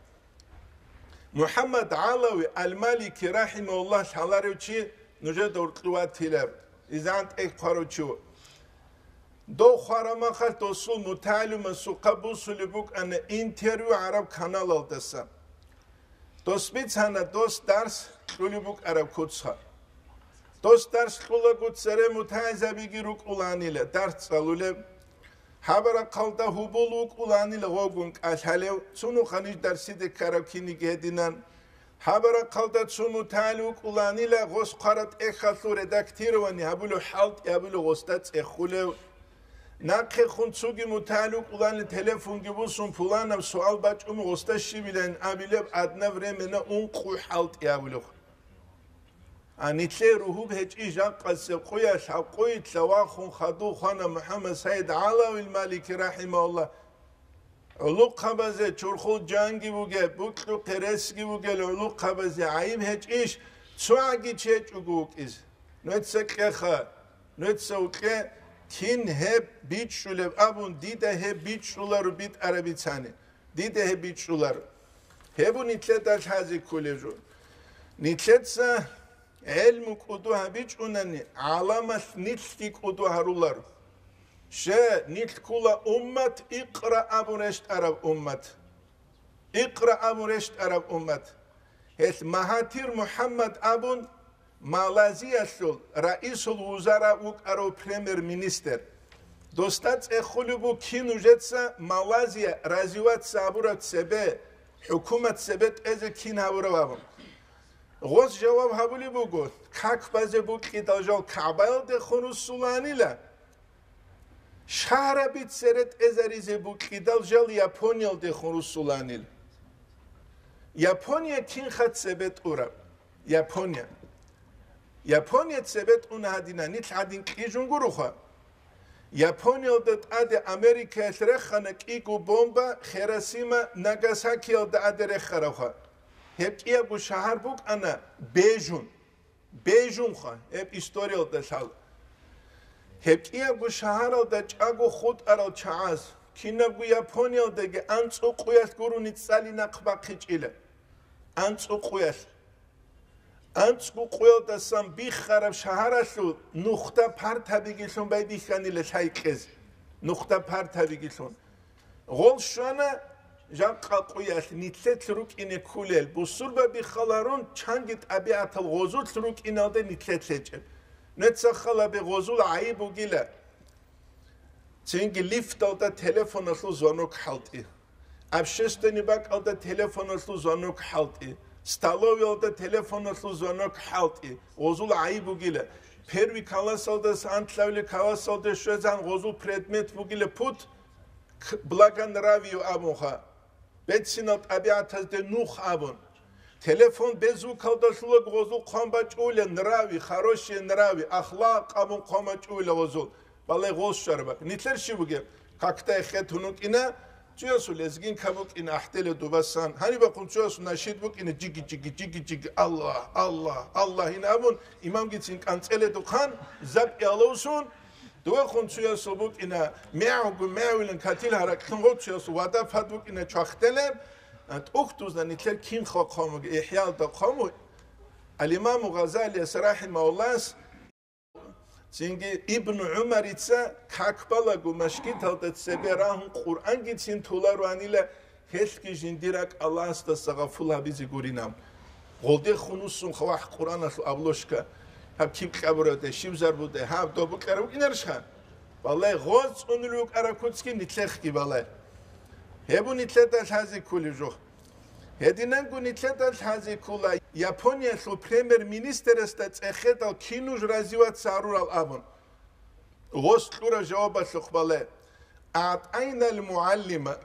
МухӀаммад ГӀалави Ал-Малики рахӀимагьуллагь лъаларев чи нужеда гьоркьов ватилар, изан тӀехь хъварав чи ву. Дов хварамахалъ досул мутагӀалимасухъа бусулеб букӀана интервью гӀараб каналалдаса. Дос бицана, дос дарс кьулеб букӀараб куцха. Дос дарс кьулаго цере мутагӀилзабиги рукӀуланила дарс цӀалулеб. Гьабарахъалда гьубул вукӀуланила гъогун кӀалъалев, цунухъанищ дарсиде ккараб киниги гьединан. Гьабарахъалда цо мутагӀил вукӀуланила гъос хъвараб тӀехьалъул редактирование гьабулев, хӀалтӀи гьабулев гъосда цӀехулев. Нахъехун цоги мутагӀил вукӀуланила телефонги бусун пуланаб суал бачӀун гъосда щибилан абилеб, одновременно ункъо хӀалтӀи гьабулев. А нилъее ругьуб гьечӀищ жакъасеб къуялъ, гьаб къуялъа вахун хадув хвана МухӀаммад СагӀид ГӀалавил Малики рахӀимагьуллагь. ГӀулухъабазе чорхол жанги бугеб, букьухъе ресги бугел гӀулухъабазе гӀайиб гьечӀищ, цо гӀаги чечӀого вукӀизе. Нуца кьеха, нуца вукье, кин гьеб бичӀчӀулеб абун, дида гьеб бичӀчӀуларо битӀараб бицани. Дида гьеб бичӀчӀуларо. Гьеб нилъеда лъазе кколеб жо. Нилъеца гӀелму кӀуду гьабичӀунани, гӀаламалъ нилъги кӀуду гьаруларо. Ще, нилъ ккула уммат, икъра абун рещтӀараб уммат. Икъра абун рещтӀараб уммат. Гьелъ Магьатир МухӀаммад абун, Малайзиялъул раисул вузара вукӀарав премьер-министр. Досда цӀехулеб бу кин нужеца Малайзия развиваться гьабураб цебе, хӀукумат цебе тӀезе кин гьабураб абун. Гъос жаваб гьабулеб буго, как базе букьидал жал КагӀбаялдехун руссуланила, шагьраби цере тӀезаризе букьидал жал Япониялдехун руссуланила. Япония кинха цебе тӀураб? Япония. Япония цебе тӀуна гьадина, нилъ гьадин кьижун гуроха. Япониялда тӀаде Америкаялъ рехана кӀиго бомба Хиросима, Нагасакиялда тӀаде рехаравха. Гьеб кӀиябго шагьар букӀана Бежун. Бежунха, гьеб историялда лъала. Гьеб кӀиябго шагьаралда чӀаго хутӀарал чагӀаз, кинабго Япониялдаги анцӀу къуялъ гурони цӀали нахъ бахъичӀила. АнцӀу къуялъ. АнцӀу къуялдасан биххараб шагьаралъул нухда партабигилъун байдихьанила лъай кьезе. Нухда партабигилъун. Гъол щвана жакъа къуялъ, нилъелъ рукӀине кколел, бусурбаби халарун, чанги тӀабигӀатал гъозулъ рукӀиналда нилъелъ гьечӀеб. Нуца халабе гъозул гӀайиб бугила. Цинги лифталда телефоналъул звонок хӀалтӀи. Общественный бакӀалда телефоналъул звонок хӀалтӀи. Столовиялда телефоналъул звонок хӀалтӀи. Гъозул гӀайиб бугила. Первый классалдаса анлъабилеб классалде щвезегӀан гъозул предмет бугила пут, к-, благонравию абунха. Бецинал тӀабигӀатазде нух абун. Телефон беззвукалдалъула гъозул хъван бачӀула, нрави, хорошие нрави, ахлакъ абун хъван бачӀула гъозул. Балай гъол щвараб бакӀ. Нилъер щиб бугеб? Какда эхетун вукӀина, цоясул лезгинка букӀина ахӀделе дубасан. Гьанибахъун цоясул нашид букӀина, жиги-жиги, жиги-жиги, Аллагь, Аллагь, Аллагь ин абун, имамгицин кӀанцӀеледухъан, заб иаловсун, Дугьехун цуясул букӀина, мягӀугу мягӀуилан катил гьаракьлъун гъорцуясул вада пад букӀина чвахтелеб, а, тӀухьдузда нилъер кин хъвахъ гьамуги, ИхӀяалда хъваму, Ал-Имаму Гъазалияс рахӀимагьуллагьас, цинги Ибн ГӀумарица как балагу машгиталда цебе рагьун Къуръангицин толаруанила, гьелъги жиндир ракӀ Аллагьасдаса гъафул гьабизе гуринаб. Гъолдехун уссун хавахӀ Къуръаналъул обложка, гьаб киб кьабураб де, щиб зарбуде, гьаб доб букӀараб букӀинарищха? Балай, гъоз цӀунулев вукӀараб куцги нилъехъги балай. Гьеб нилъеда лъазе кколеб жо. Гьединанго нилъеда лъазе ккола Япониялъул премьер-министрасда цӀехедал кин нуж разиваться гьарурал абун. Гъос кьураб жавабалъухъ балай. АгӀтӀайнал мугӀаллима,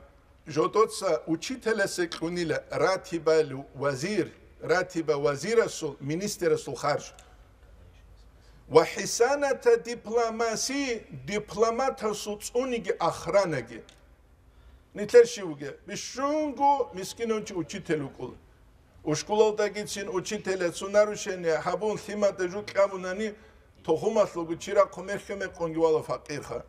жодоца учителасе кьунила ратибал вазир, ратиба вазирасул, министрасул харж. Ва хӀисаната дипломаси, дипломатасул цӀуниги ахранаги. Нилъер щив вугев? Бищунго мискинав чи учитель вукӀула. Ушкулалдагицин учителяцун нарушение гьабун, лъимада жукьа абунани, тухумалъулго чи рахъу мерхье-мекъунги вала факъирха.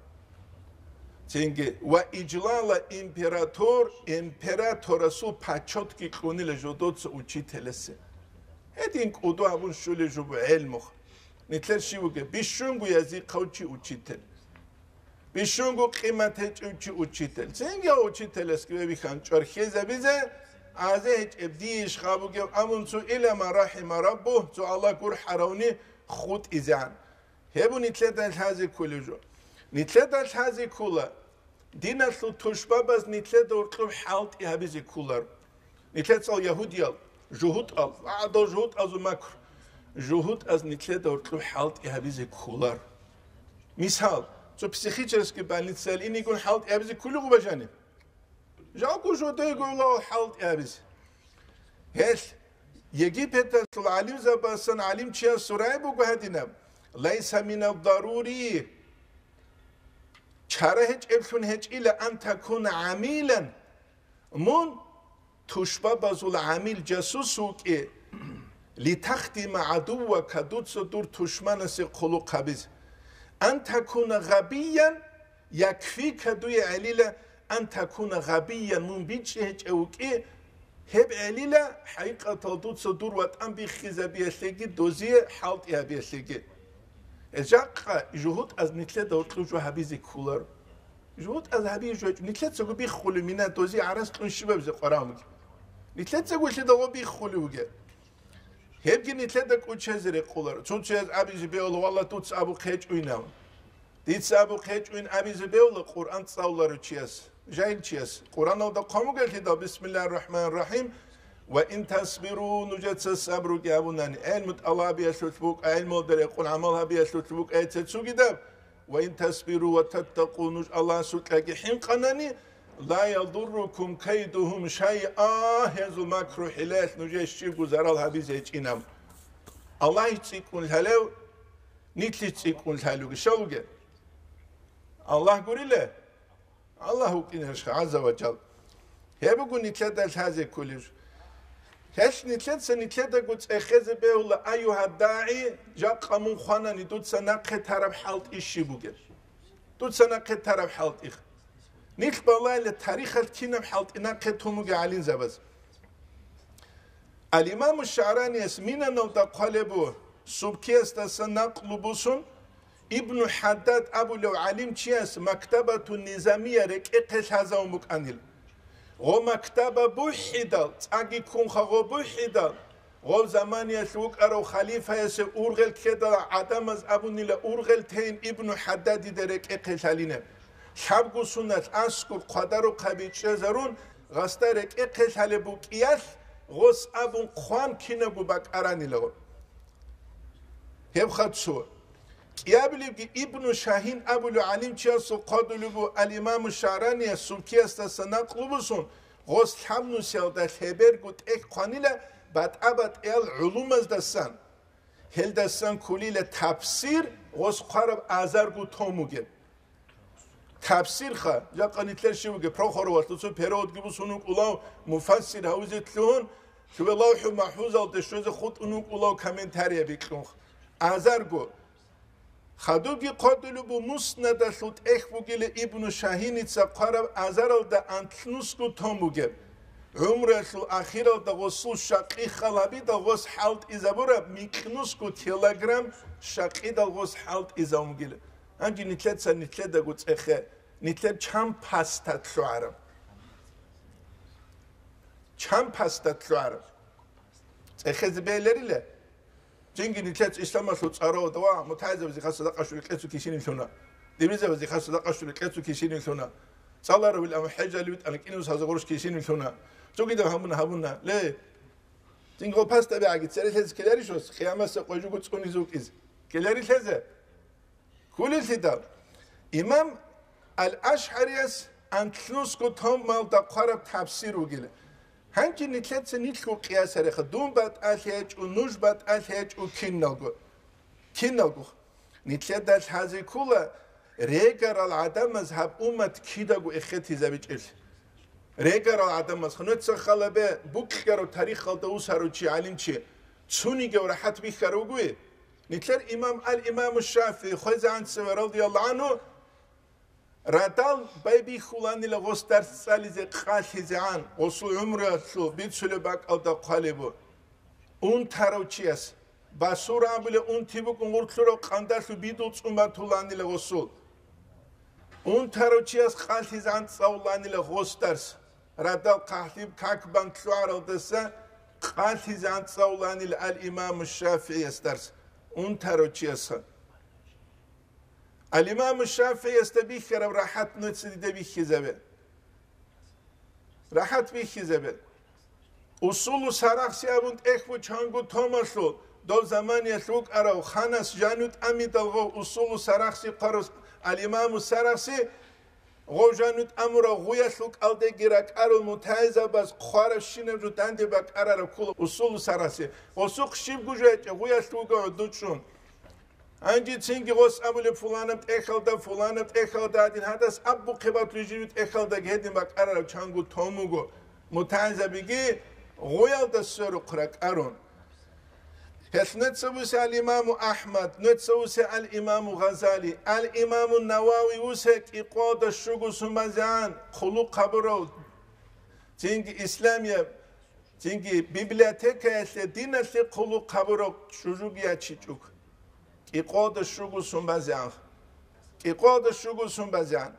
Цинги, ва ижлала император, императорасул почётги кьунила жодоца учителясе. Гьедин кӀуду гьабун щулей жубу гӀелмухъ. Нилъер щив вугев? Бищунго язихъав чи учитель. Бищунго къимат гьечӀев чи учитель. Цинги гьав учителасги вебихан чӀвархьезабизе, азе гьечӀеб дие иш гъабугев абун цо илама рахӀима раббу, цо Аллагь гурхӀаравни хутӀизегӀан. Гьеб нилъеда лъазе кколеб жо. Нилъеда лъазе ккола, диналъул тушбабаз нилъеда гьоркьоб хӀалтӀи гьабизе кколар. Нилъецал ягьудиял, жугьутӀал, гӀадал жугьутӀазул макр, жугьутӀаз нилъеда гьоркьоб хӀалтӀи гьабизе кколар. Мисал, цо психический больницаялъ инигун хӀалтӀи гьабизе кколев гъубажани? Жалго жодойго вулагьул хӀалтӀи гьабизе. Гьелъ Египеталъул гӀалимзабасан гӀалимчиясул рай буго гьадинаб: «Лайса минад дарури, чара гьечӀеблъун гьечӀила ан такуна гӀамилан». Мун тушбабазул гӀамил, жасус вукӀи, литахдима гӀадуввака, дуца дур тушманасе хъулухъ гьабизе. Ан такуна гъабиян, якфика, дуе гӀелила, ан такуна гъабиян, мун бичӀчӀи гьечӀев вукӀи, гьеб гӀелила, хӀакъикъатал дуца дур ватӀан биххизабиялъеги, дозие хӀалтӀи гьабиялъеги. Жакъа жугьутӀаз нилъеда гьоркьов жо гьабизе кколаро. ЖугьутӀаз гьабизе жо гьечӀо. Нилъецаго биххулев мина, дозе гӀарац кьун щибабизе къварагьун бугеб? Нилъецаго лъидалго биххулев вугеб? Гьебги нилъеда кӀочезе рекъоларо. Цо-цояз абизе бегьула, валла, дуца абухъ гьечӀойин абун. Дица абухъ гьечӀойин абизе бегьула Къуръан цӀалуларев чияс, жагьил чияс. Къуръаналда хъван бугелъидал: «Бисмиллагьир рахӀманир рахӀим, ва ин тасбиру», нужеца сабруги гьабунани, гӀелму тӀалабиялъулъ букӀа, гӀелмуялда рекъон гӀамал гьабиялъулъ букӀа, гьеце цогидаб. «Ва ин тасбиру ва таттакъу», нуж Аллагьасукьаги хӀинкъанани, «ла ядуррукум кайдухум шайъа», гьезул макру-хӀилаялъ нужее щибго зарал гьабизе гьечӀинаб. Аллагьас цӀикӀкӀун лъалев, нилъис цӀикӀкӀун лъалев вугищ, вугев? Аллагь гурила? Аллагь вукӀинарищха, гӀазза ва жал? Гьеб буго нилъеда лъазе кколеб. Гьелъ нилъеца нилъедаго цӀехезе бегьула, айюгьаддагӀи, жакъа мун хванани, дуца нахъе тараб хӀалтӀи щиб бугеб? Дуца нахъе тараб хӀалтӀи. Нилъ балайла тарихалъ кинаб хӀалтӀи нахъе тун бугеб гӀалимзабаз. Ал-Имаму ШагӀранияс Минаналда хъвалеб бу, Субкиясдаса накълу бусун, Ибну ХӀаддад абулев гӀалимчияс Мактабатун Низамия рекӀехъе лъазавун букӀанил. Гъо мактаба бухӀидал, цӀаги ккунха гъо бухӀидал, гъов заманиялъ вукӀарав халифаясе ургъел ккедал гӀадамаз абунила ургъел тейин Ибну ХӀаддадида рекӀехъе лъалине. Лъабго суналъ аскӀуб хъвадарухъаби чӀезарун, гъасда рекӀехъе лъалеб букӀиялъ, гъос абун хъван кинабго бакӀаранила гъо. Гьеб хъацу. КӀиабилебги Ибну Шагьин абулев гӀалимчиясул хъвадулеб бу ал-Имаму ШагӀранияс Субкиясдаса накълу бусун, гъос лъабнусиялда лъеберго тӀехь хъванила батӀа-батӀиял гӀулумаздасан. Гьелдасан кколила тафсир, гъос хъвараб азарго том бугеб. Тафсирха, жакъа нилъер щиб бугеб, Прохоровалъуса переводги бусун вукӀулав муфассир гьавизе лъугьун, цеве Лавху МахӀфузалде щвезе хутӀун вукӀулав комментарияби кьунха. Азарго. Хадубги хъвадулеб бу Муснадалъул тӀехь бугила Ибну Шагьиница хъвараб азаралда анлънусго том бугеб. ГӀумруялъул ахиралда гъосул щакъи хал гьабидал гъос хӀалтӀизабураб микьнусго килограмм щакъидал гъос хӀалтӀизабун бугила. Гьанже нилъеца нилъедаго цӀехе, нилъер чан паста лъугӀараб. Чан паста лъугӀараб. ЦӀехезе бегьиларила. Жинги нилъеца исламалъул цӀарав ва мутагӀилзабазе хасаб дакъа щурикьецу кисинилъуна. Дибизабазе хасаб дакъа щурикьецу кисинилъуна. ЦӀаларавил, амма хӀежалив тӀанкӀинус гьаза гъурущ кисинилъуна. Цогидаб гьабуна, гьабуна. Ле, жинги гъо паста бегӀаги церехъезе ккеларищ гъос, Къиямасеб къо жуго цӀунизе вукӀизе? Ккеларищ лъезе? Кколелъидал, имам Ал-АшгӀарияс анлънусго томалда хъвараб тафсир вугила. Гьанже нилъеца нилъго къиясареха, дун батӀалъи гьечӀо, нуж батӀалъи гьечӀо киналго. Киналго. Нилъеда лъазе ккола, регарал гӀадамаз гьаб уммат кидаго эхетизабичӀелъ. Регарал гӀадамаз, хануца халабе букьарав тарихалда ус гьаручи гӀалимчи, цунигев рахӀат бихьарав вугеве? Нилъер имам ал-Имаму ШафигӀи хвезегӀан цеве, радияллагьу гӀангьу, радал байбихьуланила гъос дарс цӀализе къалъизегӀан, гъосул гӀумруялъул бицулеб бакӀалда хъвалеб бу. Унтарав чияс, Басура абулеб унти букӀун гъурлъурав къандалъу бидул цӀун батуланила гъосул. Унтарав чияс къалъизегӀан цӀалуланила гъос дарс. Радал хъахӀлъи как бан лъугӀаралдаса къалъизегӀан цӀалуланила ал-Имаму ШафигӀияс дарс. Унтарав чиясха. Ал-Имаму ШафигӀиясда бихьараб рахӀат нуца дида бихьизабе. РахӀат бихьизабе. Усулу Сарахси абун тӀехь бу чанго томалъул, дов заманиялъ вукӀарав ханас жану тӀамидал гъов Усулу Сарахси хъварав ал-Имаму Сарахси, гъов жану тӀамурав гъуялъул кӀалдеги ракӀарул мутагӀилзабаз хъварабщинаб жо данде бакӀарараб ккола Усулу Сарахси. Гъосухъ щибго жо гьечӀеб гъуялъ вуго гӀодучӀун. Гьанже цинги гъос абулеб, фуланаб тӀехьалда, фуланаб тӀехьалда гьадин, гьадас абухъе батулеб жив тӀехьалдаги гьедин бакӀарараб чанго том вуго, мутагӀилзабиги гъуялда сверухъ ракӀарун. Гьелъ нуца вусе ал-Имаму АхӀмад, нуца вусе ал-Имаму Гъазали, ал-Имаму Навави вусе кӀикъоялда щуго сумазегӀан хъулухъ гьабурав, цинги исламияб, цинги библиотекаялъе диналъе хъулухъ гьабурав чӀужуги ячичӀого. КӀикъоялда щуго сумазегӀан. КӀикъоялда щуго сумазегӀан.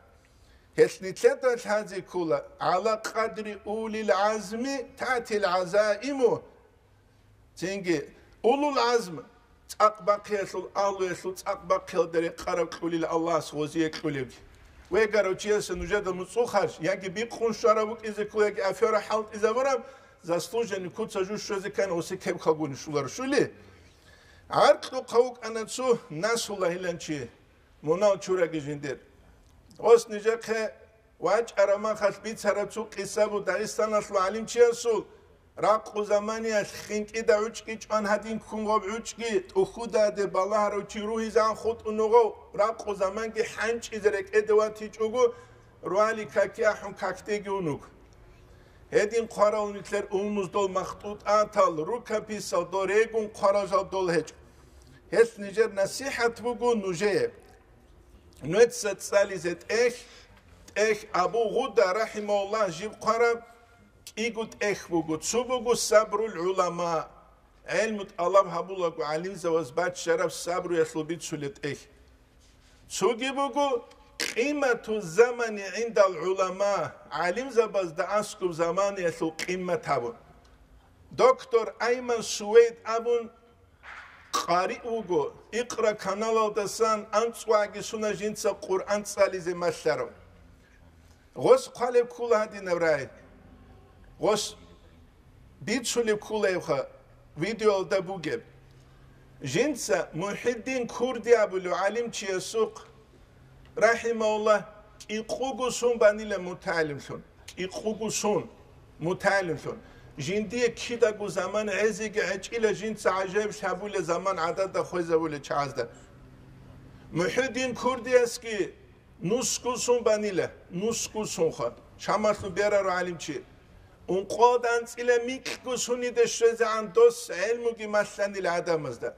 Гьелъ нилъеда лъазе ккола, гӀала къадри улил гӀазми татил гӀазаиму. Цинги, улул гӀазм, цӀакъ бахъиялъул агьлуялъул цӀакъ бахъиялда рекъараб кьулил Аллагьас гъозие кьулебги. Вегарав чиясе нужеда муцӀухъарщ, яги бикъун щвараб букӀизе ккола, яги афера хӀалтӀизабураб, заслуженный куца жу щвезе ккани гъосе кеб хагуни щулар щули? ГӀаркьухъав вукӀана цо насулагьилан чи, мунал чураги жиндир. Гъос нижехъе вачӀараб махалъ бицараб цо къиса бу Дагъистаналъул гӀалимчиясул, Ракъу заманиялъ хинкӀида гӀучӀги чӀван гьадин ккун гъоб гӀучӀги, тӀухьудаде балагьарав чи ругьизегӀан хутӀун вуго, ракъу заманги хӀанчӀизе рекӀеде ватичӀого, руали каки ахӀун какдеги унуг. Гьедин хъварал нилъер улмуздол махтӀутӀатал, рукописал дорегун хъварал жал дол гьечӀо. Гьелъ нижер насихӀат буго нужее. Нужеца цӀализе тӀехь, тӀехь Абу Гъуда, рахӀимагьуллагь, жиб хъвараб кӀиго тӀехь буго, цо буго Сабрул гӀулама, гӀелму тӀалаб гьабулаго гӀалимзабаз баччараб сабруялъул бицулеб тӀехь. Цоги буго Къимату замани гӀиндал гӀулама, гӀалимзабазда аскӀоб заманаялъул къимат абун. Доктор Айман Сувейд абун къари вуго, Икъра каналалдасан анцӀгӀаги суна жинца Къуръан цӀализе малъарав. Гъос хъвалеб ккула гьадинаб рагӀи. Гъос бицулеб ккулаевха видеоялда бугеб. Жинца МухӀиддин Курди абулев гӀалимчиясухъ, рахӀимагьуллагь, кӀикъуго сун банила мутагӀалимлъун. КӀикъуго сун мутагӀалимлъун. Жиндие кидаго заман гӀезеги гӀечӀила, жинца гӀажаиблъи гьабула, заман гӀадада хвезабула чагӀазда. МухӀиддин Курдиясги нусго сун банила, нусго сунха, Шамалъул берарав гӀалимчи. Ункъоялда анцӀила микьго суниде щвезегӀан дос гӀелмуги малъанила гӀадамазда.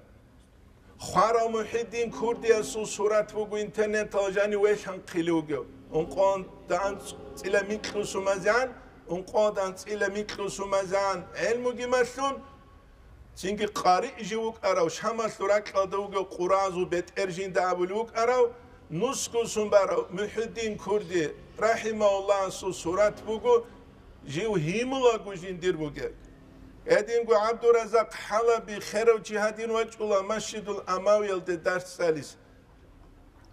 Хварав МухӀиддин Курдиясул сурат буго интернеталда жанив велъанхъилев вугев. Ункъоялда анцӀила микьго сумазегӀан, ункъоялда анцӀила микьго сумазегӀан гӀелмуги малъун, цинги къари жив вукӀарав, Шамалъул ракьалда вугев Къуразул бетӀер жинда абулев вукӀарав, нусго сун барав МухӀиддин Курди, рахӀимагьуллагьасул сурат буго, жив гьимулаго жиндир бугеб. Гьединго ГӀабдуразакъ ХӀалаби херав чи гьадин вачӀула Масжидул Амавиялде дарс цӀалис.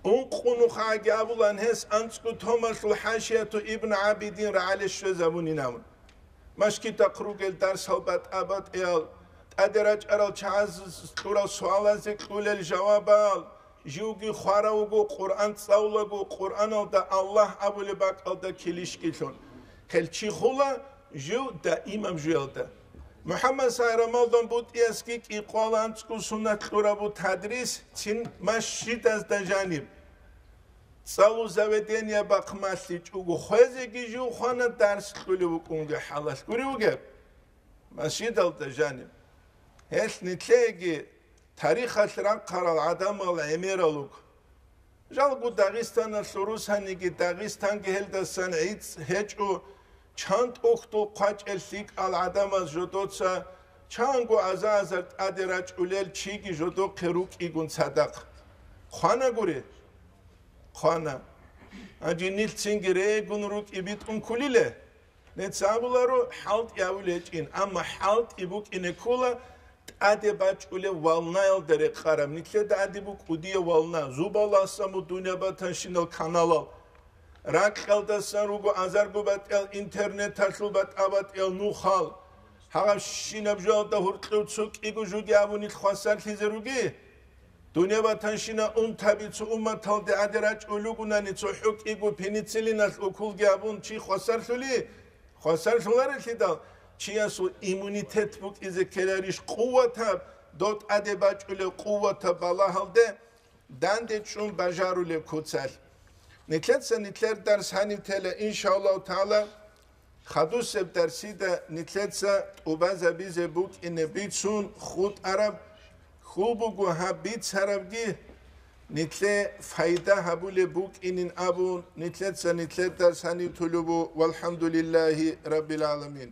Ункъо нухагӀаги абулан гьес анцӀго томалъул хӀашияту Ибн ГӀабидин рагӀале щвезабунин абун. Масжидахъ ругел дарсал батӀа-батӀиял, тӀаде рачӀарал чагӀаз кьурал суалазе кьулел жавабал, живги хварав вуго Къуръан цӀалулаго Къуръаналда Аллагь абулеб бакӀалда килищгилъун. Гьел чи хула жив даимаб жуялда. МухӀаммад Сайрамалдан БутӀиясги кӀикъоялда анцӀго сунат кьурабу тадрис цин масжидазда жаниб. ЦӀалу заведения бахъ малъичӀого хвезеги жив хвана, дарс кьулев вукӀунги хӀалалъ гури вугеб. Масжидалда жаниб. Гьелъ нилъееги тарихалъ рахъарал гӀадамал гӀемерал руго. Жалго Дагъистаналъул русаниги, Дагъистанги гьелдасан гӀицӀ гьечӀо, чан тӀухьдул хъвачӀел лъикӀал гӀадамаз жодоца, чанго аза-азар тӀаде рачӀулел чиги жодохъе рукӀигун цадахъ. Хъвана гури? Хъвана. Гьанже нилъ цинги регун рукӀи битӀун ккулиле? Нецц абуларо, хӀалтӀи гьавулел гьечӀин, амма хӀалтӀи букӀине ккола тӀаде бачӀулев валнаялда рекъараб. Нилъеда гьадиб букӀудияв вална, зубаласан бу дунья батанщинал каналал. Ракьалдасан руго азарго батӀиял интернеталъул батӀа-батӀиял нухал. Гьаб щинаб жоялда гьуркьев цо кӀиго жуги абун нилъ хвасарлъизе руги? Дунья батанщина унтаби цо умматалде гӀаде рачӀулел ругунани, цо хӀукӀиго пенициллиналъ уколги абун чи хвасарлъули? Хвасарлъуларелъидал, чиясул иммунитет букӀизе ккеларищ къуватаб, дов тӀаде бачӀулев къуватаб балагьалде данде чӀун бажарулеб куцалъ. Нилъеца нилъер дарс гьанив тела, иншааллагьу тагӀала. Хадусеб дарсида нилъеца тӀубазабизе букӀине бицун хутӀараб, хьул буго гьаб бицарабги, нилъе пайда гьабулеб букӀинин абун, нилъеца нилъер дарс гьанив тулеб бу. ВалхӀамдулиллагьи раббил гӀаламин.